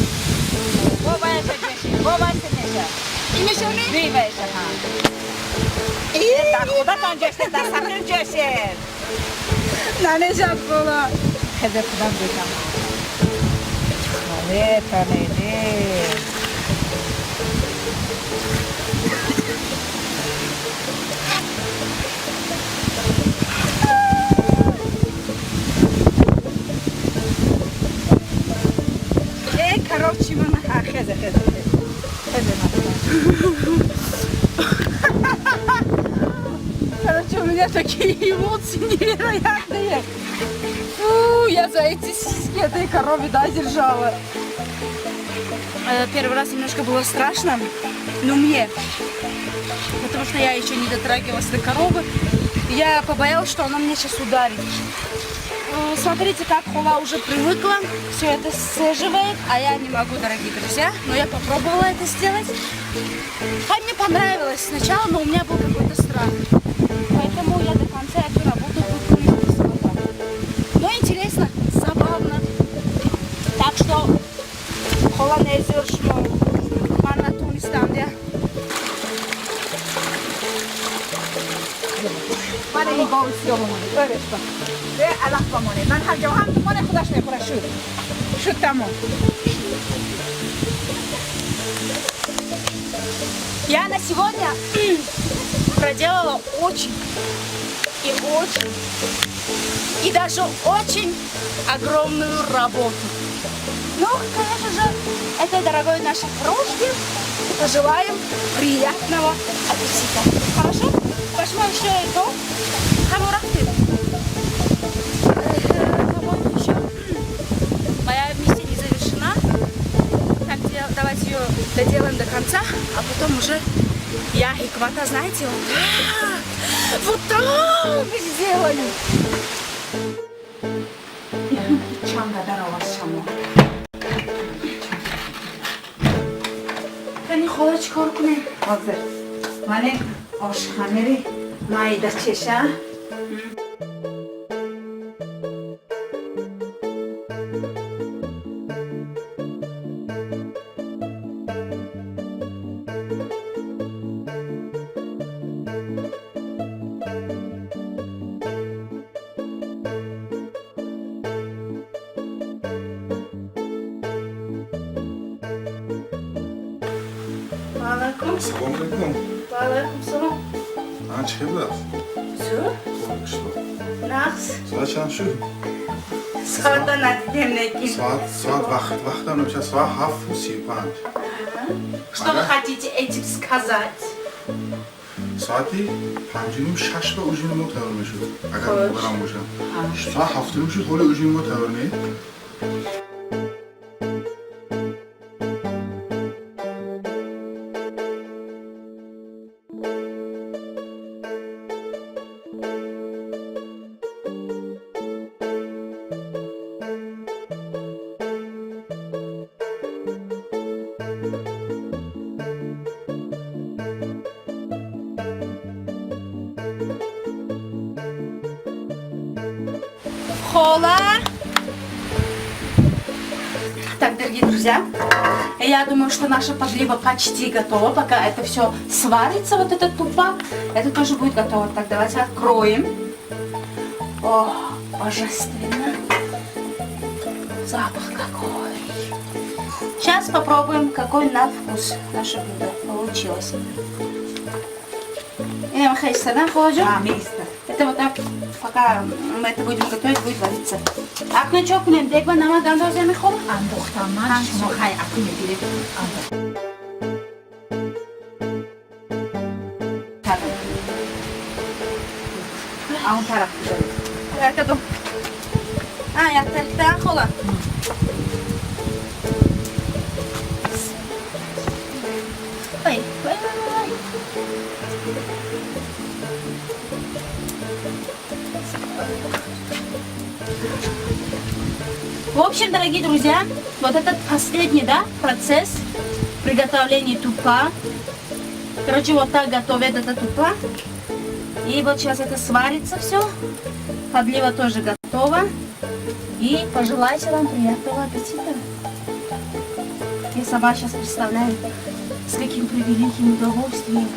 Бо баяша ҷеше, бо баяша меша. Мешавӣ? Дуи баяша, ҳа. Дар худатон ҷеше, дар сарон ҷеше. Намешавад, хола. Хезе худам ҷешам. Наметонед. Э, короче, мана. Ҳа, хезе, хезе, хезе. Хезе, мана. Короче, у меня такие эмоции невероятные. Фу, я за эти сиськи этой коровы, да, держала. Первый раз немножко было страшно, но мне, потому что я еще не дотрагивалась до коровы. Я побоялась, что она меня сейчас ударит. Смотрите, как хола уже привыкла, все это сцеживает, а я не могу, дорогие друзья. Но я попробовала это сделать. А мне понравилось сначала, но у меня был какой-то страх. Поэтому я до конца эту работу выполнить не смогла. Но интересно, забавно. Так что хола незюр шмо ман натонистам, да. من این گاو سیاه بمانه برش کن به علف بمانه، من هر جا هم مال خودش میخوره. شد، شد، تمام. Я на сегодня проделала очень и очень и даже очень огромную работу. Ну, конечно же, этой дорогой нашей коровушке пожелаем приятного аппетита. Хорошо? Пошла еще это. Хамурахты. По-моему, еще моя миссия не завершена. Так, давайте ее доделаем до конца, а потом уже я и Квата, знаете, вот так сделаю. Чанга дар овоз шамо. Кани, хола, чӣ кор кунем? Ҳозир ман ош хамири майда чеша. Ва алайкум. Салом алейкум. Ва алайкум салом. Ан, чӣ хел аст? Зӯр. Қишлоқ. Нағз. Соат чанд шуд? Соата надидем, лекин. Соат вақтам намешад, соат 7:35. Что вы хотите этим сказать? Соати 5:30, 6 ба ужини мо тайёр мешуд, агар модарам бошад. Соат 7:30 шуд, ҳоли ужини мо тайёр не. Хола. Так, дорогие друзья, я думаю, что наша подлива почти готова. Пока это все сварится, вот этот тупа, это тоже будет готово. Так, давайте откроем. О, божественно. Запах какой. Сейчас попробуем, какой на вкус наше блюдо получилось. А, меиста. Это вот так, пока мы это будем готовить, будет вариться. Акну чо кунем? Дег ба намак андозем, хола? Андохтам ман, шумо хай аку мегиред. Андохтам. А он тараф бизанед. Кадом? А, як тарафта, хола. Ой, ой, ой, ой. В общем, дорогие друзья, вот этот последний, да, процесс приготовления тупа. Короче, вот так готовят это тупа. И вот сейчас это сварится все. Подлива тоже готова. И пожелайте вам приятного аппетита. Я сама сейчас представляю, с каким превеликим удовольствием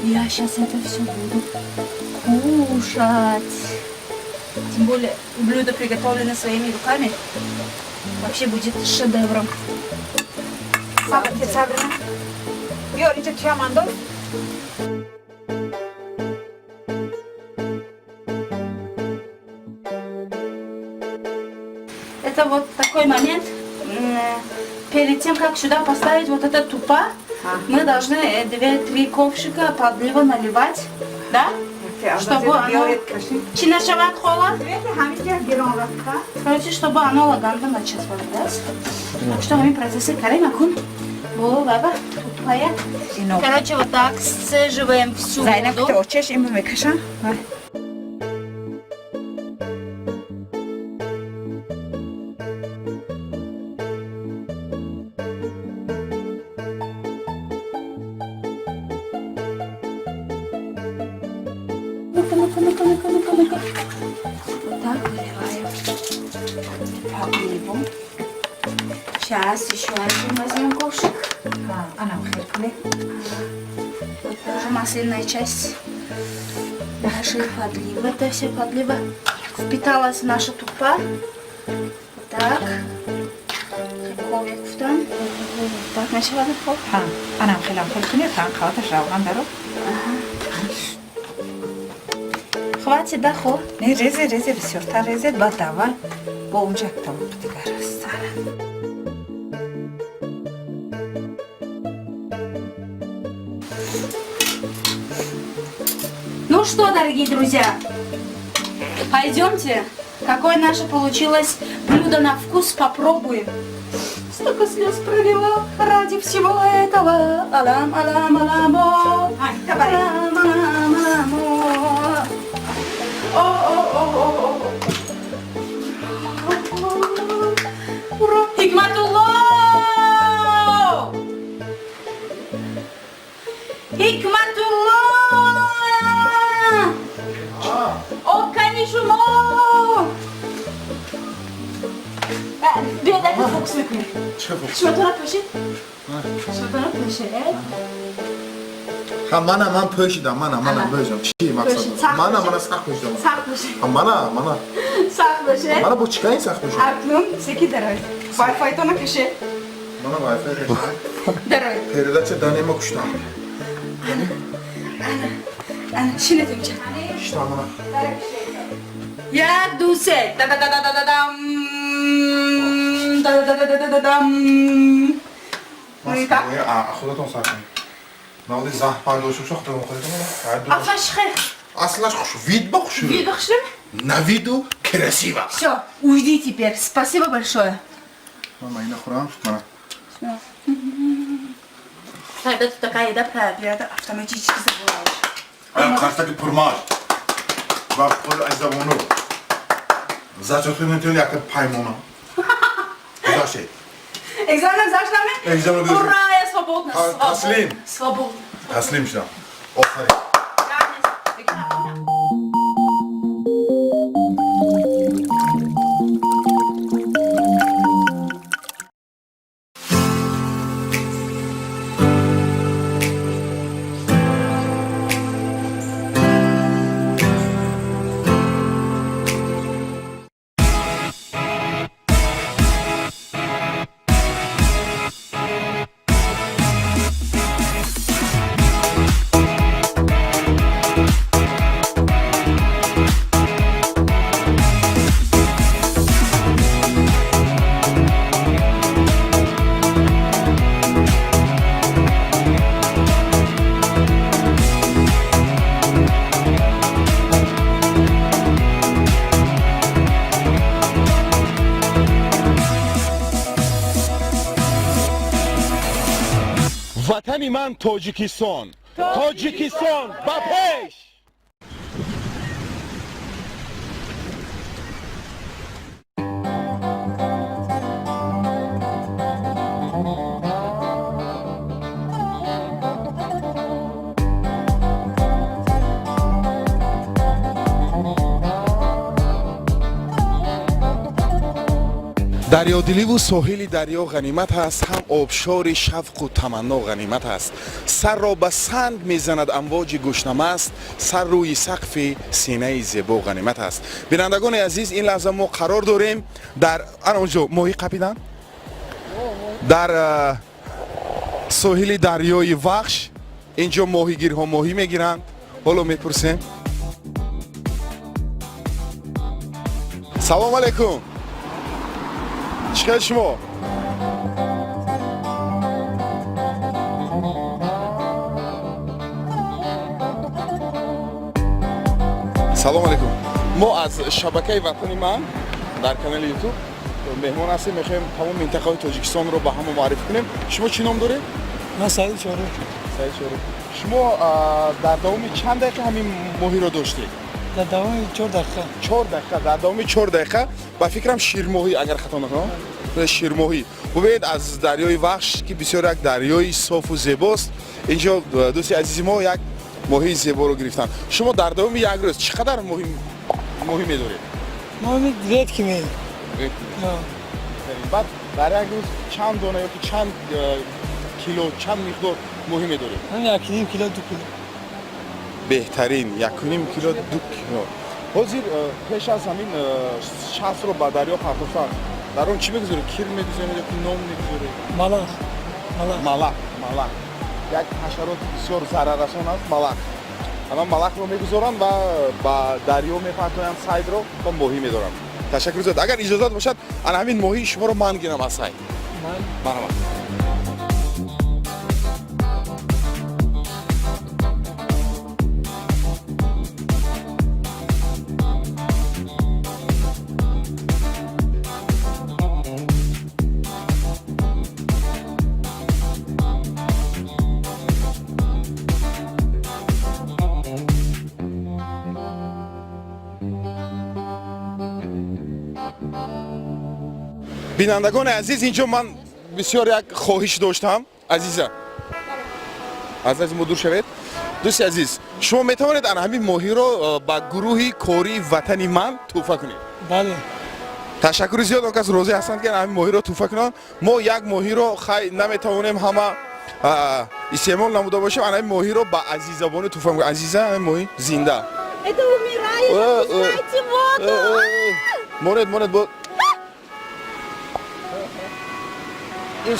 я сейчас это все буду кушать. Тем более блюдо приготовлено своими руками. Вообще будет шедевром. Сабр, Сабрина. Биёр инҷа, туям андоз. Это вот такой момент. Перед тем, как сюда поставить вот это тупа, мы должны две-три ковшика подлива наливать, да? Чтобы оно... Биёред, каши. Чӣ нашавад, хола? Ҳаминҷа гирон рафта. Короче, чтобы оно лаганда начать варить. Так что мы процессы карем акун. Бо, баба, тупая. Ино. Короче, вот так сцеживаем всю Зайнаб, воду. ки очеш им мекашам. Вай. Ну-ка, ну-ка, ну-ка, ну-ка, ну-ка, ну-ка. Вот так выливаем подливу. Сейчас еще один возьмем ковшик. Анам хел кунед. Вот уже масляная часть нашей подливы. Это все подлива впиталась в наша тупа. Вот так. Ковик там. Так, начала. Ҳа, анам хелам хел кунед, ҳа, қаваташ равған даро. Хватит, да, хо? Не, резе, резе, бисёртар резед, баъд аввал бо унҷа як тавоқи дигар аст. Ну что, дорогие друзья, пойдемте. Какое наше получилось блюдо на вкус, попробуем. Столько слез пролила ради всего этого. Алам, алам, алам, о. Ай, давай. Алам, алам, алам, о. О, о, о, о, о. Ура! Хикматулло! Биё, дай фокус мекунем. Чӣ фокус? Шумотона пӯшед. Шумотона пӯшед. Ҳа, мана ман пӯшидам, мана, мана пӯшидам. Чӣ мақсад? Пӯшид, сахт Мана, пӯшид. мана сахт пӯшидам. Сахт пӯшед. Ҳа, мана, мана. Сахт пӯшед. Мана бо чӣ каин сахт пӯшидам? Акнун секи дароед. Вайфайтона кашед. Мана вайфай кашидам. Дароед. Передача данема куштам. Ана, шинед инҷа. Шитам, мана. Як, ду, се. Да да да да да да дам. Да да да да да да дам. Ну и как? Худатон сар кунед. Наводи заҳ пайдо шуд, худатон худатон. Аслаш хел. Аслаш хуш, вид ба хуш. Вид бахшим? На виду красиво. Все, уйди теперь. Спасибо большое. Мама, ина хӯрам. Мана. Когда тут такая еда приятно, автоматически забываешь. Қарсаки пурмаш. Ва пур аз забону. Зачётка метавонед якта паймона. Гузаштед. Экзамен гузаштаме? Экзамен гузаштем. Ура, я свободна. Таслим. Свободна. Таслим шудам. Офарин. Ватани ман Тоҷикистон, Тоҷикистон ба пеш! Дарёдиливу соҳили дарё ғанимат аст, ҳам обшори шавқу таманно ғанимат аст. Сарро ба санг мезанад амвоҷи гӯшнамаст, сар рӯи сақфи синаи зебо ғанимат аст. Бинандагони азиз, ин лаҳза мо қарор дорем дар ана онҷо моҳӣ қапидан дар соҳили дарёи Вахш. Инҷо моҳигирҳо моҳӣ мегиранд. Ҳоло мепурсем. Салом алейкум, чӣ хел шумо? Салом алейкум, мо аз шабакаи «Ватани ман» дар канали Ютуб меҳмон ҳастем. Мехоҳем тамоми минтақаҳои Тоҷикистонро ба ҳама муаррифӣ кунем. Шумо чӣ ном доред? Ман Саид Чору. Саид Чору. Шумо дар давоми чанд дақиқа ҳамин моҳиро доштед? Дар давоми 4 дақиқа. 4 дақиқа. Дар давоми 4 дақиқа, ба фикрам, ширмоҳӣ, агар хато накунам, ширмоҳӣ. Бубинед, аз дарёи Вахш, ки бисёр як дарёи софу зебост, инҷо дӯсти азизи мо як моҳии зеборо гирифтанд. Шумо дар давоми як рӯз чӣ қадар моҳӣ медоред? Моҳи редки ме. Баъд дар як рӯз чанд дона ёки чанд кило, чанд миқдор моҳӣ медоред? Ҳам 1,5 кило, 2 кило. Беҳтарин, 1,5 кило, 2 кило. Ҳозир пеш аз ҳамин шастро ба дарё партофтан дар он чӣ мегузоред? Кир мегузоред ёки ном мегузоред? Малах. Малах. Малах. Малах як ҳашароти бисёр зараррасон аст. Малах, ана малахро мегузоранд ва ба дарё мепартоянд сайдро ва моҳӣ медоранд. Ташаккур зиёд. Агар иҷозат бошад, ана ҳамин моҳии шуморо ман гирам аз сайд. Марҳамат. Бинандагони азиз, инҷо ман бисёр як хоҳиш доштам. Азиза, аз назди мо дур шавед. Дӯсти азиз, шумо метавонед ана ҳамин моҳиро ба гурӯҳи кории «Ватани ман» тӯҳфа кунед? Бале. Ташаккури зиёд. Он кас розӣ ҳастанд, ки ҳамин моҳиро тӯҳфа кунанд. Мо як моҳиро хай наметавонем ҳама истеъмол намуда бошем. Ана ҳамин моҳиро ба Азизабону тӯҳфа мекунем. Азиза, ҳамин моҳӣ зинда. Это умирает, опускайте воду. Монед, монед, бо ин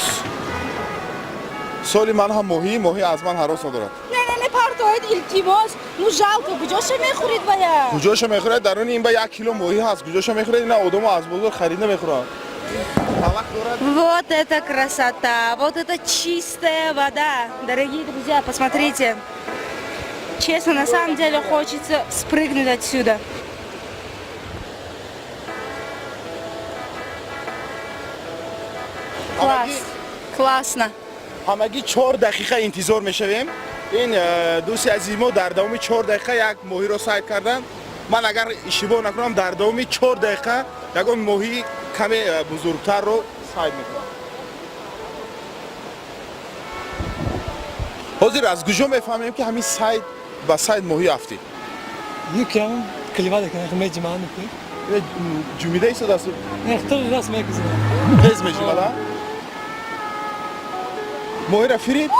соли ман ҳам моҳӣ, моҳӣ аз ман ҳарос надорад. Не, не, не, партоед, илтимос. Ну жалко, куҷоша мехӯред вая? Куҷоша мехӯред? Даруни ин ба 1 кило моҳӣ ҳаст. Куҷоша мехӯред? Ина одамо аз бозор харида мехӯранд. Талақ дорад. Вот это красота, вот это чистая вода. Дорогие друзья, посмотрите. Честно, на самом деле хочется спрыгнуть отсюда. Класс, классно. Ҳамагӣ 4 дақиқа интизор мешавем. Ин дӯсти азизи мо дар давоми 4 дақиқа як моҳиро сайд карданд. Ман агар иштибоҳ накунам, дар давоми 4 дақиқа ягон моҳии каме бузургтарро сайд мекунам. Ҳозир аз куҷо мефаҳмем, ки ҳамин сайд ба сайд моҳӣ афтид? Юкам клевада кана меҷман ку. Ҷумида истодааст. Нехтар раст мекузна. Тез меҷумада, моҳиро фириб.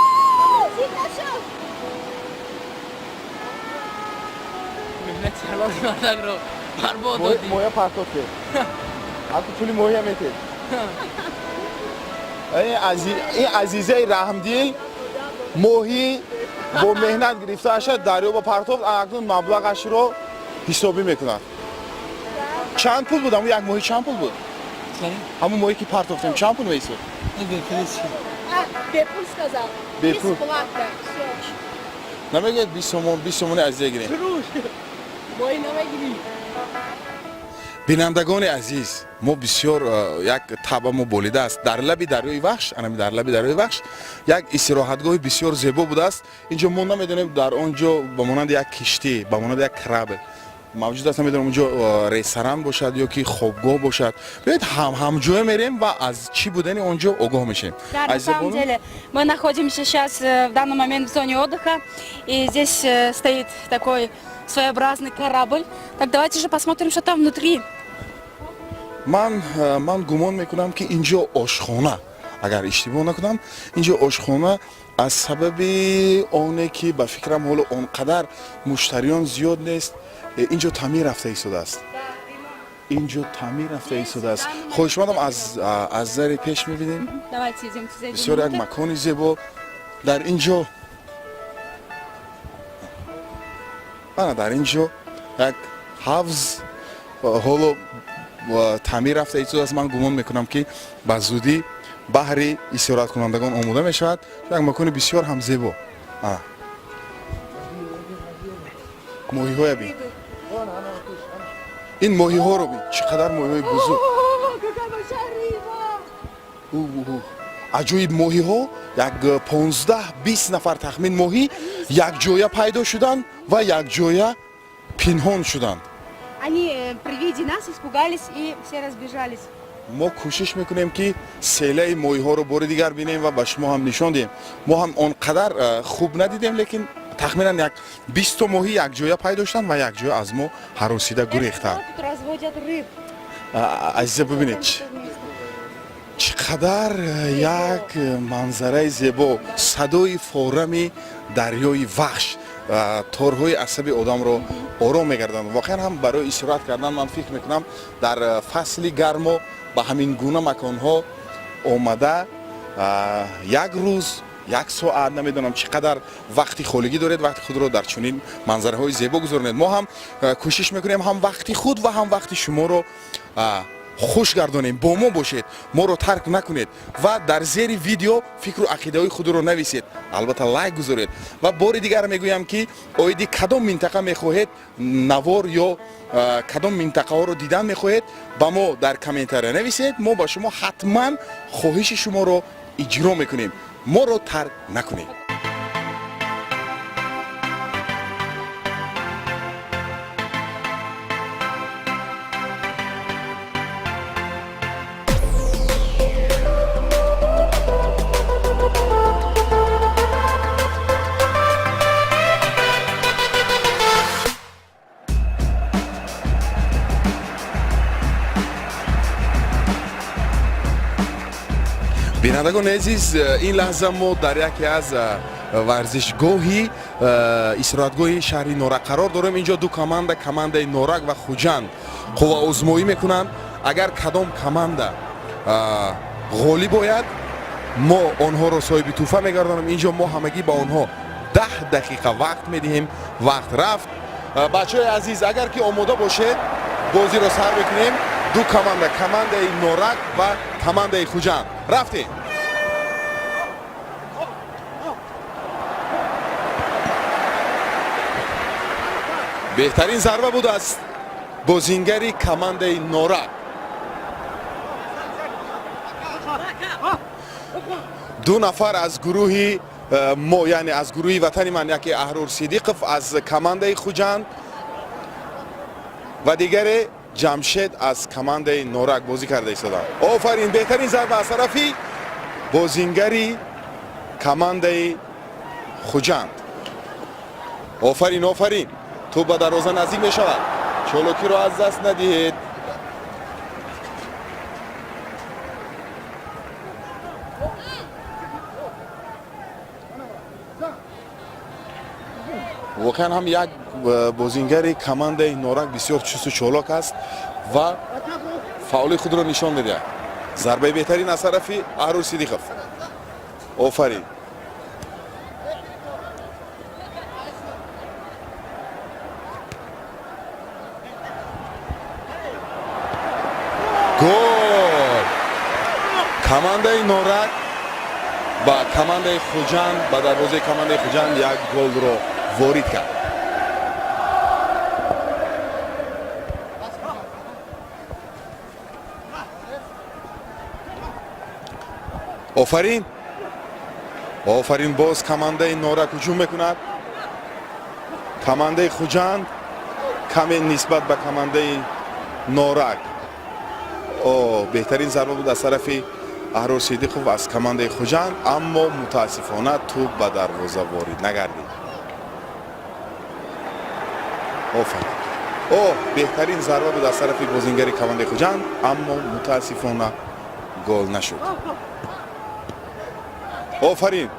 Меҳнати ҳалоли мардакро барбод додӣ. Моҳия партофте, ҳатто пули моҳия метед. Ин азизаи раҳмдил моҳӣ бо меҳнат гирифтааша дарё ба партофт, акнун маблағашро ҳисобӣ мекунад. Чанд пул буд ҳамун як моҳӣ? Чанд пул буд ҳамун моҳӣ, ки партофтем? Чанд пул меисод? Бепул сказал. Бепул. Бесплатно. Всё. Намегӯяд 20 сомон, 20 сомони азиза гирем. Моҳӣ намегирӣ. Бинандагони азиз, мо бисёр як таба мо болидааст. Дар лаби дарёи Вахш, анами дар лаби дарёи Вахш як истироҳатгоҳи бисёр зебо будааст. Инҷо мо намедонем, дар он ҷо ба монанди як киштӣ, ба монанди як корабль мавҷуд аст. Намедонам, онҷо ресторан бошад ё ки хобгоҳ бошад. Биёед, ҳамҷоя мерем ва аз чӣ будани он ҷо огоҳ мешавем. Да, на самом деле мы находимся сейчас в данный момент в зоне отдыха, и здесь стоит такой своеобразный корабль. Так давайте же посмотрим, что там внутри. Ман гумон мекунам, ки инҷо ошхона, агар иштибоҳ накунам, инҷо ошхона. Аз сабаби оне ки ба фикрам ҳоло он қадар муштариён зиёд нест, инҷо таъмир рафта истодааст. Инҷо таъмир рафта истодааст. Хоҳишмандам, аз зари пеш мебинем. Давайте идемте, зайдем Бисёр як внутрь. макони зебо дар инҷо. Ана дар инҷо як ҳавз ҳоло таъмир рафта истодааст. Ман гумон мекунам, ки ба зудӣ баҳри истироҳаткунандагон омода мешавад. Як макони бисёр ҳам зебо. Ана моҳиҳоя бин, ин моҳиҳоро бин, чӣ қадар моҳиҳои бузург! О, какая большая рыба! У, аҷоиб моҳиҳо! Як 15-20 нафар тахмин моҳӣ якҷоя пайдо шуданд ва якҷоя пинҳон шуданд. Они при виде нас испугались и все разбежались. Мо кӯшиш мекунем, ки селаи моҳиҳоро бори дигар бинем ва ба шумо ҳам нишон диҳем. Мо ҳам он қадар хуб надидем, лекин тахминан як 20-то моҳӣ якҷоя пайдо шуданд ва якҷоя аз мо ҳаросида гурехтанд. Тут разводят рыб. Азиза, бибинед, чӣ қадар як манзараи зебо! Садои форами дарёи Вахш торҳои асаби одамро ором мегарданд. Воқеан ҳам барои истироҳат кардан, ман фикр мекунам, дар фасли гармо ба ҳамин гуна маконҳо омада, як рӯз, як соат, намедонам, чӣ қадар вақти холигӣ доред, вақти худро дар чунин манзараҳои зебо гузаронед. Мо ҳам кӯшиш мекунем, ҳам вақти худ ва ҳам вақти шуморо хуш гардонем. Бо мо бошед, моро тарк накунед ва дар зери видео фикру ақидаҳои худро нависед, албатта лайк гузоред. Ва бори дигар мегӯям, ки оиди кадом минтақа мехоҳед навор ё кадом минтақаҳоро дидан мехоҳед, ба мо дар комментария нависед. Мо ба шумо ҳатман хоҳиши шуморо иҷро мекунем. Моро тарк накунед. Бинандагони азиз, ин лаҳза мо дар яке аз варзишгоҳи истироҳатгоҳи шаҳри Норак қарор дорем. Инҷо ду команда, командаи Норак ва Хуҷанд, қувваозмоӣ мекунанд. Агар кадом команда ғолиб ояд, мо онҳоро соҳиби тӯҳфа мегардонем. Инҷо мо ҳамагӣ ба онҳо 10 дақиқа вақт медиҳем. Вақт рафт. Бачаҳои азиз, агар ки омода бошед, бозиро сар мекунем. Ду команда, командаи Норак ва командаи Хуҷанд. Рафтем. Беҳтарин зарба буд аз бозингари командаи Норак. Ду нафар аз гурӯҳи мо, яъне аз гурӯҳи Ватани ман, яке Аҳрор Сидиқов аз командаи Хуҷанд ва дигаре Ҷамшед аз командаи Норак бозӣ карда истоданд. Офарин, беҳтарин зарба аз тарафи бозингари командаи Хуҷанд. Офарин, офарин, тӯб ба дарвоза наздик мешавад. Чолокиро аз даст надиҳед. Воқеан ҳам як бозингари командаи Норак бисёр чусту чолок аст ва фаъоли худро нишон медиҳад. Зарбаи беҳтарин аз тарафи Аҳрор Сидиқов. Офарин. Гол! Командаи Норак ба командаи Хуҷанд, ба дарвозаи командаи Хуҷанд як голро ворид кард. Офарин, офарин, боз командаи Норак ҳуҷум мекунад. Командаи Хуҷанд каме нисбат ба командаи Норак. О, беҳтарин зарба буд аз тарафи Аҳрор Сидиқов аз командаи Хуҷанд, аммо мутаассифона тӯб ба дарвоза ворид нагардид. Офарин. О, беҳтарин зарба буд аз тарафи бозингари командаи Хуҷанд, аммо мутаассифона гол нашуд. Офарин.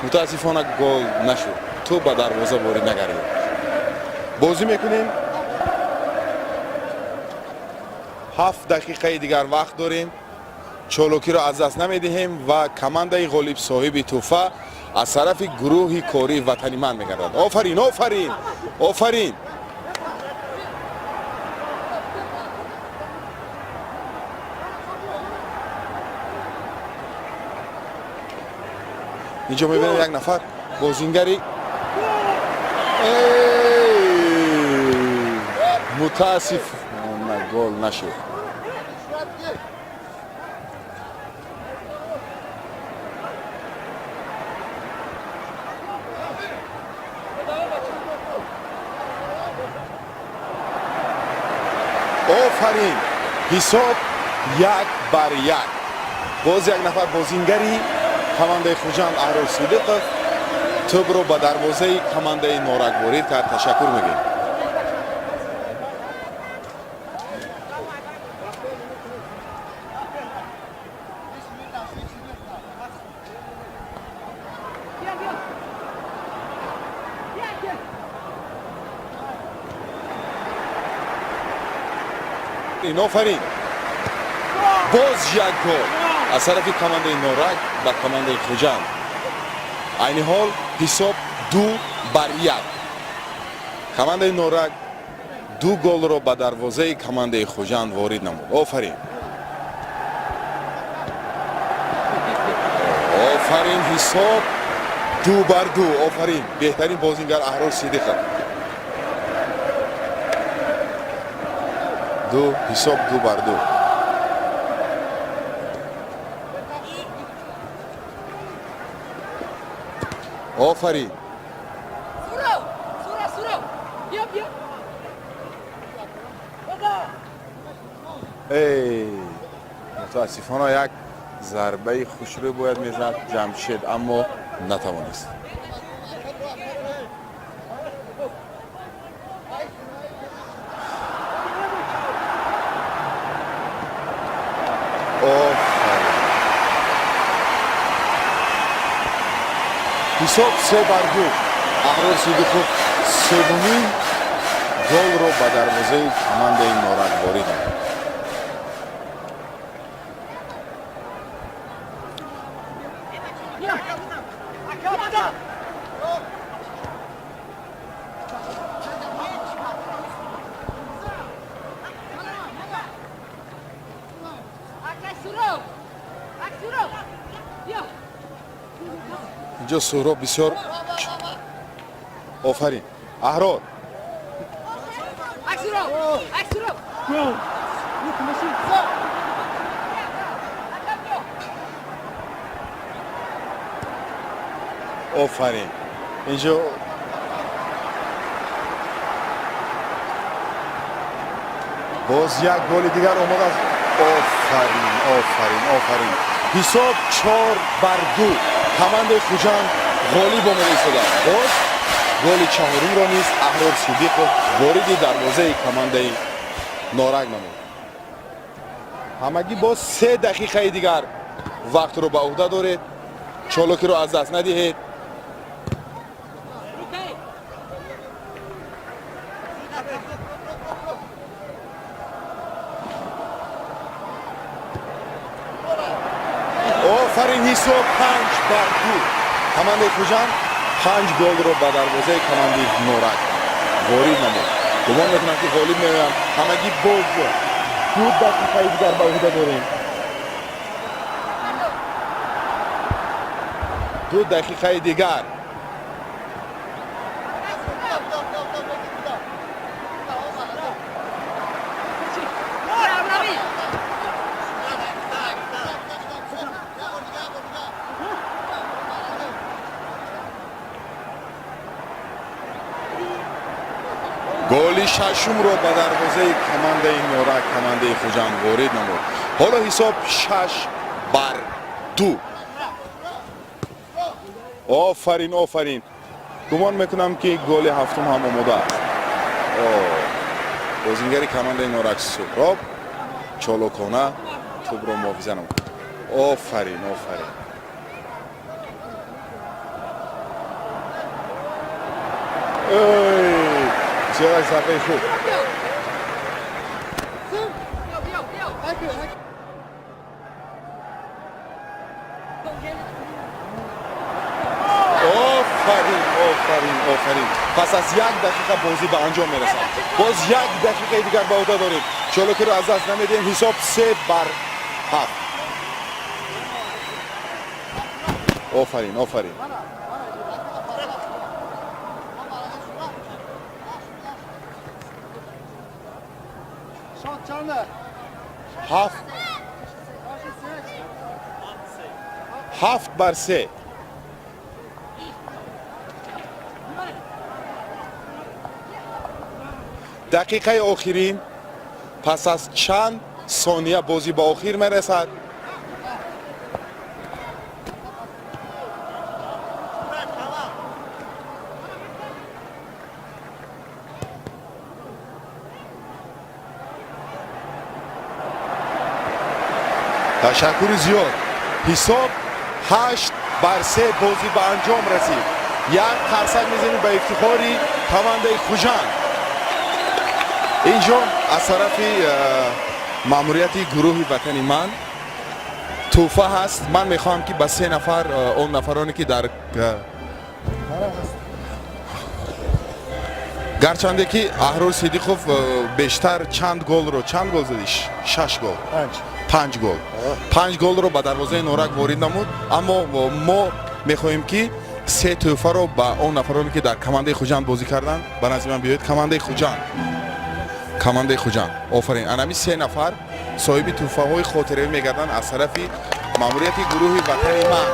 Мутаассифона гол нашуд, тӯб ба дарвоза ворид нагардид. Бозӣ мекунем, 7 дақиқаи дигар вақт дорем. Чолокиро аз даст намедиҳем ва командаи ғолиб соҳиби тӯҳфа аз тарафи гурӯҳи кории Ватани ман мегардад. Офарин, офарин, офарин. Инҷо мебинем, як нафар бозингари, мутаассифона гол нашуд. Офарин, ҳисоб 1-1. Боз як нафар бозингари командаи Хуҷанд, Аҳрор Сидиқов, тӯбро ба дарвозаи командаи Норак ворид кард. Ташаккур мегӯем. Офарин, боз як гол аз тарафи командаи Норак ба командаи Хуҷанд. Айни ҳол ҳисоб 2-1. Командаи Норак ду голро ба дарвозаи командаи Хуҷанд ворид намуд. Офарин, офарин, ҳисоб 2-2. Офарин, беҳтарин бозингар Аҳрор Сидиқов. Ду, ҳисоб 2-2. Офарин. Суров! Сура, Суров! Бия, бия! Эй, мутаассифона як Зарбаи хушрӯ бояд мезад Ҷамшед, аммо натавонист. Офарин! Ҳисоб 3-2. Аҳрор Сидиқов севумин голро ба дарвозаи командаи Норак ворид намуд. Инҷо Суҳроб бисёр, офарин, Аҳрор! Офарин! Инҷо боз як голи дигар омадааст. Офарин, офарин, офарин! Ҳисоб 4-2. Командаи Хуҷанд ғолиб омада истодааст. Боз голи чаҳорумро низ Аҳрор Сидиқов вориди дарвозаи командаи Норак намуд. Ҳамагӣ боз 3 дақиқаи дигар вақтро ба уҳда доред. Чолокиро аз даст надиҳед. Офарин! Ҳисоб 5-2. Командаи Хуҷанд панҷ голро ба дарвозаи командаи Норак ворид намуд. Гумон мекунам, ки ғолиб меоянд. Ҳамагӣ боз 2 дақиқаи дигар ба уҳда дорем. 2 дақиқаи дигар. Голи шашумро ба дарвозаи командаи Норак командаи Хуҷанд ворид намуд. Ҳоло ҳисоб 6-2. Офарин, офарин! Гумон мекунам, ки голи ҳафтум ҳам омода аст. Бозингари командаи Норак Суҳроб чолокона тӯбро муҳофиза намуд. Офарин, офарин! Ой, бисёр як зарбаи хуб! Офарин, офарин, офарин! Пас аз як дақиқа бозӣ ба анҷом мерасад. Боз як дақиқаи дигар ба уҳда дорем. Чолокиро аз даст намедиҳем. Ҳисоб 3-7. Офарин, офарин! Ҳафт, 7-3. Дақиқаи охирин, пас аз чанд сония бозӣ ба охир мерасад. Ташаккури зиёд. Ҳисоб 8-3. Бозӣ ба анҷом расид. Як қарсак мезанем ба ифтихори командаи Хуҷанд. Инҷо аз тарафи маъмурияти гурӯҳи «Ватани ман» тӯҳфа ҳаст. Ман мехоҳам, ки ба се нафар, он нафароне ки дар гарчанде ки Аҳрор Сидиқов бештар чанд голро, чанд гол задӣ? Шаш гол, панҷ гол, панҷ голро ба дарвозаи Норак ворид намуд, аммо мо мехоҳем, ки се тӯҳфаро ба он нафароне, ки дар командаи Хуҷанд бозӣ карданд. Ба назди ман биёед. Командаи Хуҷанд, командаи Хуҷанд, офарин! Анами се нафар соҳиби тӯҳфаҳои хотиравӣ мегарданд аз тарафи маъмурияти гурӯҳи «Ватани ман».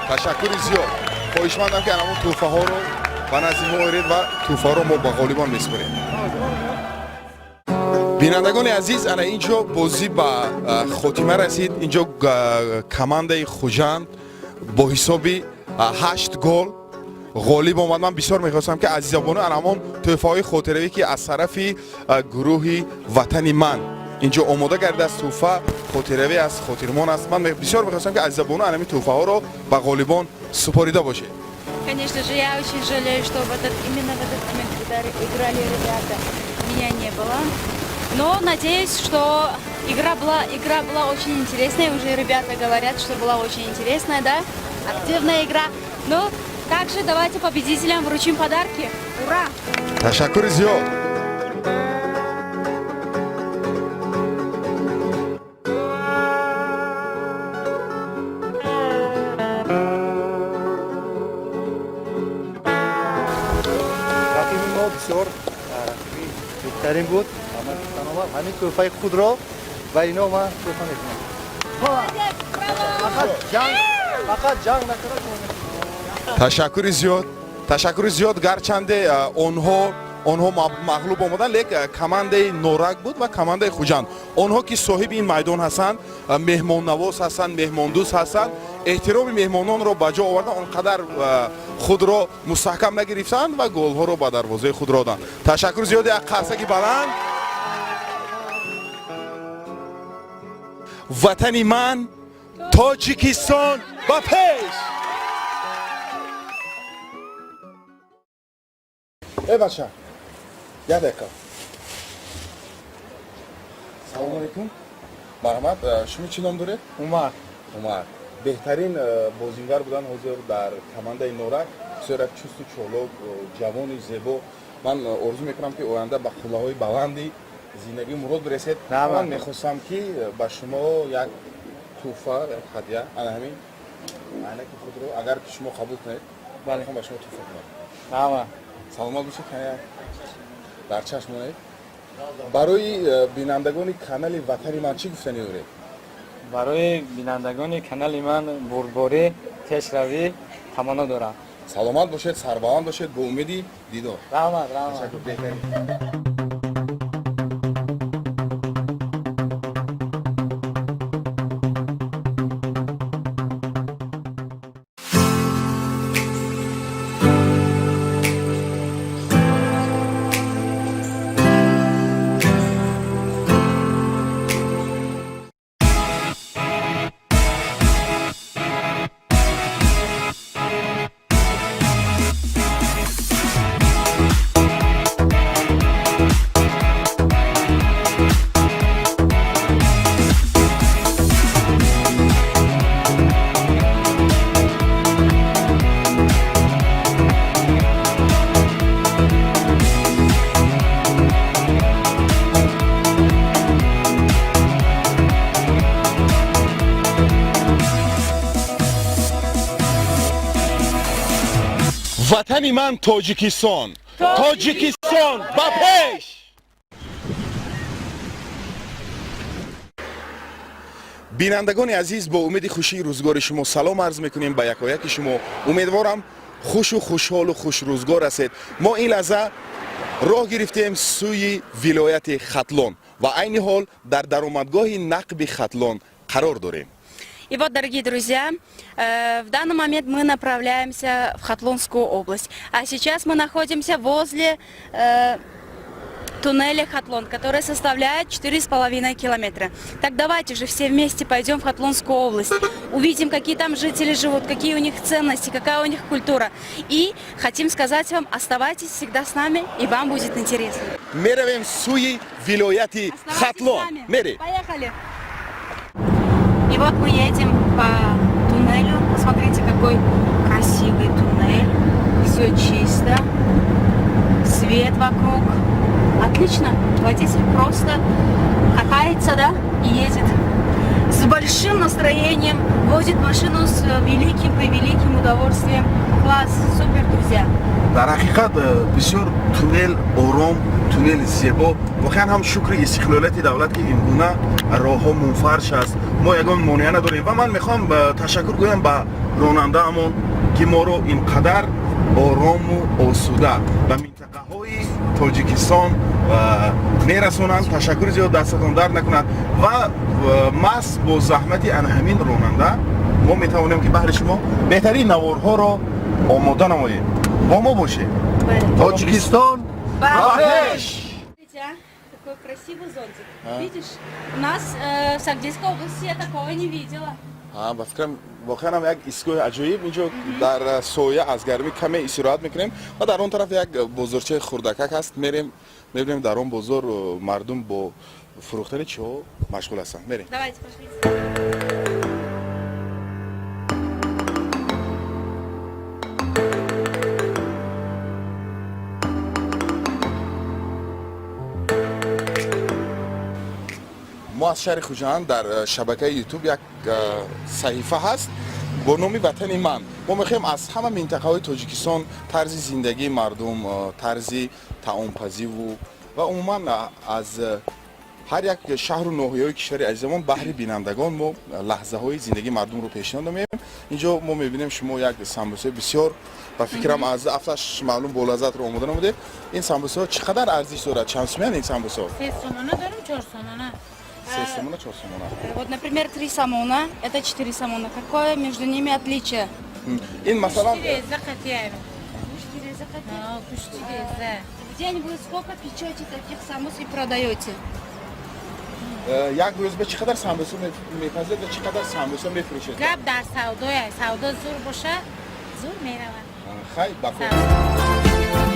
Ташаккури зиёд. Хоҳишмандам, ки анамон тӯҳфаҳоро ба назди мо оред ва тӯҳфаҳоро мо ба ғолибон месупорем. Бинандагони азиз, ана ин ҷо бозӣ ба хотима расид. Ин ҷо командаи Хуҷанд бо ҳисоби 8 гол ғолиб омад. Ман бисёр мехостам, ки Азизабону ана ҳамон тӯҳфаҳои хотиравӣ, ки аз тарафи гурӯҳи «Ватани ман» ин ҷо омода гардааст, тӯҳфа хотиравӣ аст, хотирмон аст. Ман бисёр мехостам, ки Азизабону ана ҳамин тӯҳфаҳоро ба ғолибон супорида бошед. Конечно же, я очень жалею, что именно в этот момент, когда играли ребята, меня не было. Но надеюсь, что игра была очень интересная. Уже ребята говорят, что была очень интересная, да? Активная игра. Но также давайте победителям вручим подарки. Ура! Ташаккури зиёд. Рақиби мо бисёр рақиби беҳтарин буд. Ман гуфтан омад, ҳамин тӯҳфаи худро ба ино ман тӯҳфа мекунам. Фақат ҷанг, фақат ҷанг накунад. Ташаккури зиёд, ташаккури зиёд. Гарчанде онҳо мағлуб омаданд, лек командаи Норак буд ва командаи Хуҷанд, онҳо ки соҳиби ин майдон ҳастанд, меҳмоннавоз ҳастанд, меҳмондӯст ҳастанд, эҳтироми меҳмононро ба ҷо овардан, он қадар худро мустаҳкам нагирифтанд ва голҳоро ба дарвозаи худ роданд. Ташаккури зиёд, як қарсаки баланд. Ватани ман Тоҷикистон, ба пеш! Э бача, як дақиқа. Салому алейкум, марҳамат. Шумо чӣ ном доред? Умар. Умар, беҳтарин бозингар будан ҳозир дар командаи Норак. Бисёр як чусту чолок, ҷавони зебо. Ман орзу мекунам, ки оянда ба қуллаҳои баланди зиндагӣ мурод биресед. Ман мехостам, ки ба шумо як тӯҳфа, як ҳадя, ана ҳамин айнаки худро, агар ки шумо қабул кунед, мехоҳам ба шумо тӯҳфа кунам. Саломат бошед, дар чашм монед. Барои бинандагони канали «Ватани ман» чӣ гуфтанӣ доред? Барои бинандагони канали ман бурдборӣ, пешравӣ таманно дорам. Саломат бошед, сарбаланд бошед, бо умеди дидор. Раҳмат, раҳмат. Ташаккур, беҳтарин. Ватани ман Тоҷикистон, Тоҷикистон, ба пеш! Бинандагони азиз, бо умеди хушии рӯзгори шумо салом арз мекунем ба якояки шумо. Умедворам, хушу хушҳолу хушрӯзгор ҳастед. Мо ин лаҳза роҳ гирифтем сӯи вилояти Хатлон ва айни ҳол дар даромадгоҳи нақби Хатлон қарор дорем. И вот, дорогие друзья, в данный момент мы направляемся в Хатлонскую область. А сейчас мы находимся возле туннеля Хатлон, который составляет 4,5 километра. Так давайте же все вместе пойдем в Хатлонскую область, увидим, какие там жители живут, какие у них ценности, какая у них культура. И хотим сказать вам, оставайтесь всегда с нами, и вам будет интересно. Меравем сӯи вилояти Оставайтесь с Хатлон. нами. Мерем. Поехали! И вот мы едем по туннелю. Посмотрите, какой красивый туннель. Все чисто. Свет вокруг. Отлично. Водитель просто катается, да, и едет. С большим настроением. Водит машину с великим, превеликим удовольствием. Класс, супер, друзья. Дар ҳақиқат бисёр туннел ором, туннели зебо. Воқеан ҳам шукри истиқлолияти давлат, ки ин гуна роҳҳо мунфарш аст, мо ягон монеа надорем. Ва ман мехоҳам ташаккур гӯям ба ронандаамон, ки моро ин қадар орому осуда ба минтақаҳои Тоҷикистон Мерасонанд. Ташаккури зиёд, дастатон дард накунад. Ва маҳз бо заҳмати ана ҳамин ронанда мо метавонем, ки баҳри шумо беҳтарин наворҳоро омода намоем. Бо мо бошед. Тоҷикистон ба пеш! Смотрите, а, какой красивый зонтик. Видишь? У нас в Согдийской области я такого не видела. Ҳа, ба фикрам, воқеан ҳам як истгоҳи аҷоиб. Инҷо дар соя аз гармӣ каме истироҳат мекунем ва дар он тараф як бозорчаи хурдакак ҳаст. Мерем, мебинем, дар он бозор мардум бо фурӯхтани чиҳо машғул ҳастанд. Мерем. Давайте, пошлите. Мо аз шаҳри Хуҷанд. Дар шабакаи Ютуб як саҳифа ҳаст бо номи «Ватани ман». Мо мехоҳем аз ҳама минтақаҳои Тоҷикистон тарзи зиндагии мардум, тарзи таомпазиву ва умуман аз ҳар як шаҳру ноҳияҳои кишвари азизамон баҳри бинандагон мо лаҳзаҳои зиндагии мардумро пешниҳод намоем. Инҷо мо мебинем, шумо як самбусаи бисёр, ба фикрам, аз афташ маълум, болаззатро омода намудед. Ин самбусаҳо чӣ қадар арзиш дорад? Чанд сумиянд ин самбусаҳо? 3 сомона дорем, 4 сомона. 3 сомона, 4 сомона. Вот, например, 3 сомона, это 4 сомона. Какое между ними отличие? Ин масалан Реза қатияем. Реза. Гӯшти реза. В день вы сколько печете таких самус и продаете? Як рӯз ба чӣ қадар самбуса мепазед ва чӣ қадар самбуса мефурӯшед? Гап дар савдоя. Савдо зур боша, зур меравад. Хай, ба кор. Савдо.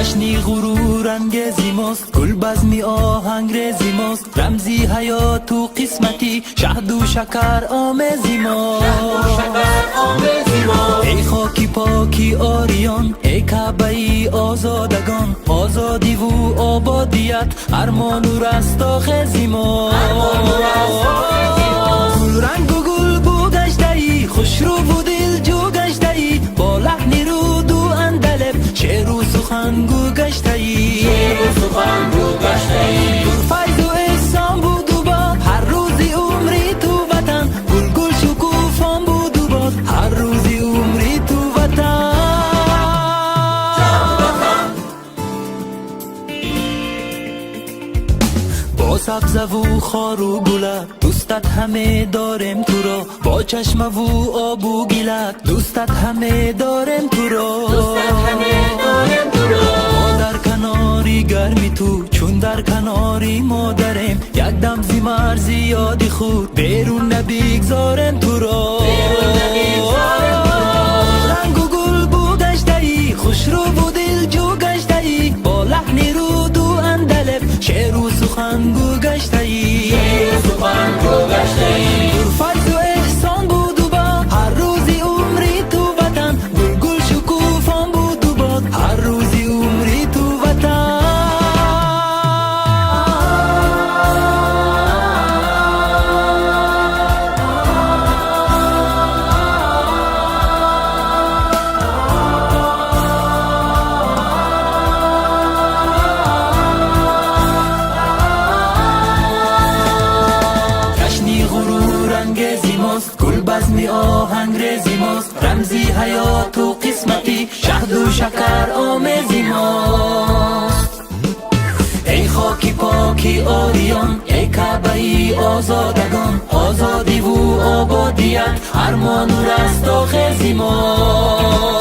Ҷашни ғурурангези мост, гулбазми оҳангрези мост, рамзи ҳаёту қисматӣ, шаҳду шакар омези мост. Эй хоки поки ориён, эй Каъбаи озодагон, озодиву ободият армону растохези мост. Гулрангу гулбу гаштаӣ, хушрӯву дилҷӯ гаштаӣ, бо лаҳни руду андалеб шеъру сухангӯ гаштаӣ. Пурфайзу эҳсон буду бод ҳар рӯзи умри ту ватан, гулгул шукуфон буду бод ҳар рӯзи умри ту ватан. Бо сабзаву хору гулак дӯстат ҳаме дорем туро, бо чашмаву обу гилак дӯстат ҳаме дорем туро. Мо дар канори гарми ту, чун дар канори модарем, якдам зи марзи ёди худ берун набигзорем туро. Рангу гулбу гаштаӣ, хушрӯву дилҷӯ гаштаӣ, бо лаҳни руду андалеб шеъру сухангӯ гаштаӣ. Пурфайзу эҳсон буду бод ҳар рӯзи умри ту ватан, гулгул шукуфон буду бод ҳар рӯзи умри ту ватан. Ҷашни ғурурангези мост, гулбазми оҳангрези мост, рамзи ҳаёту қисматӣ, шаҳду шакар омези мост. Эй хоки поки ориён, эй Каъбаи озодагон, озодиву ободият армону растохези мост.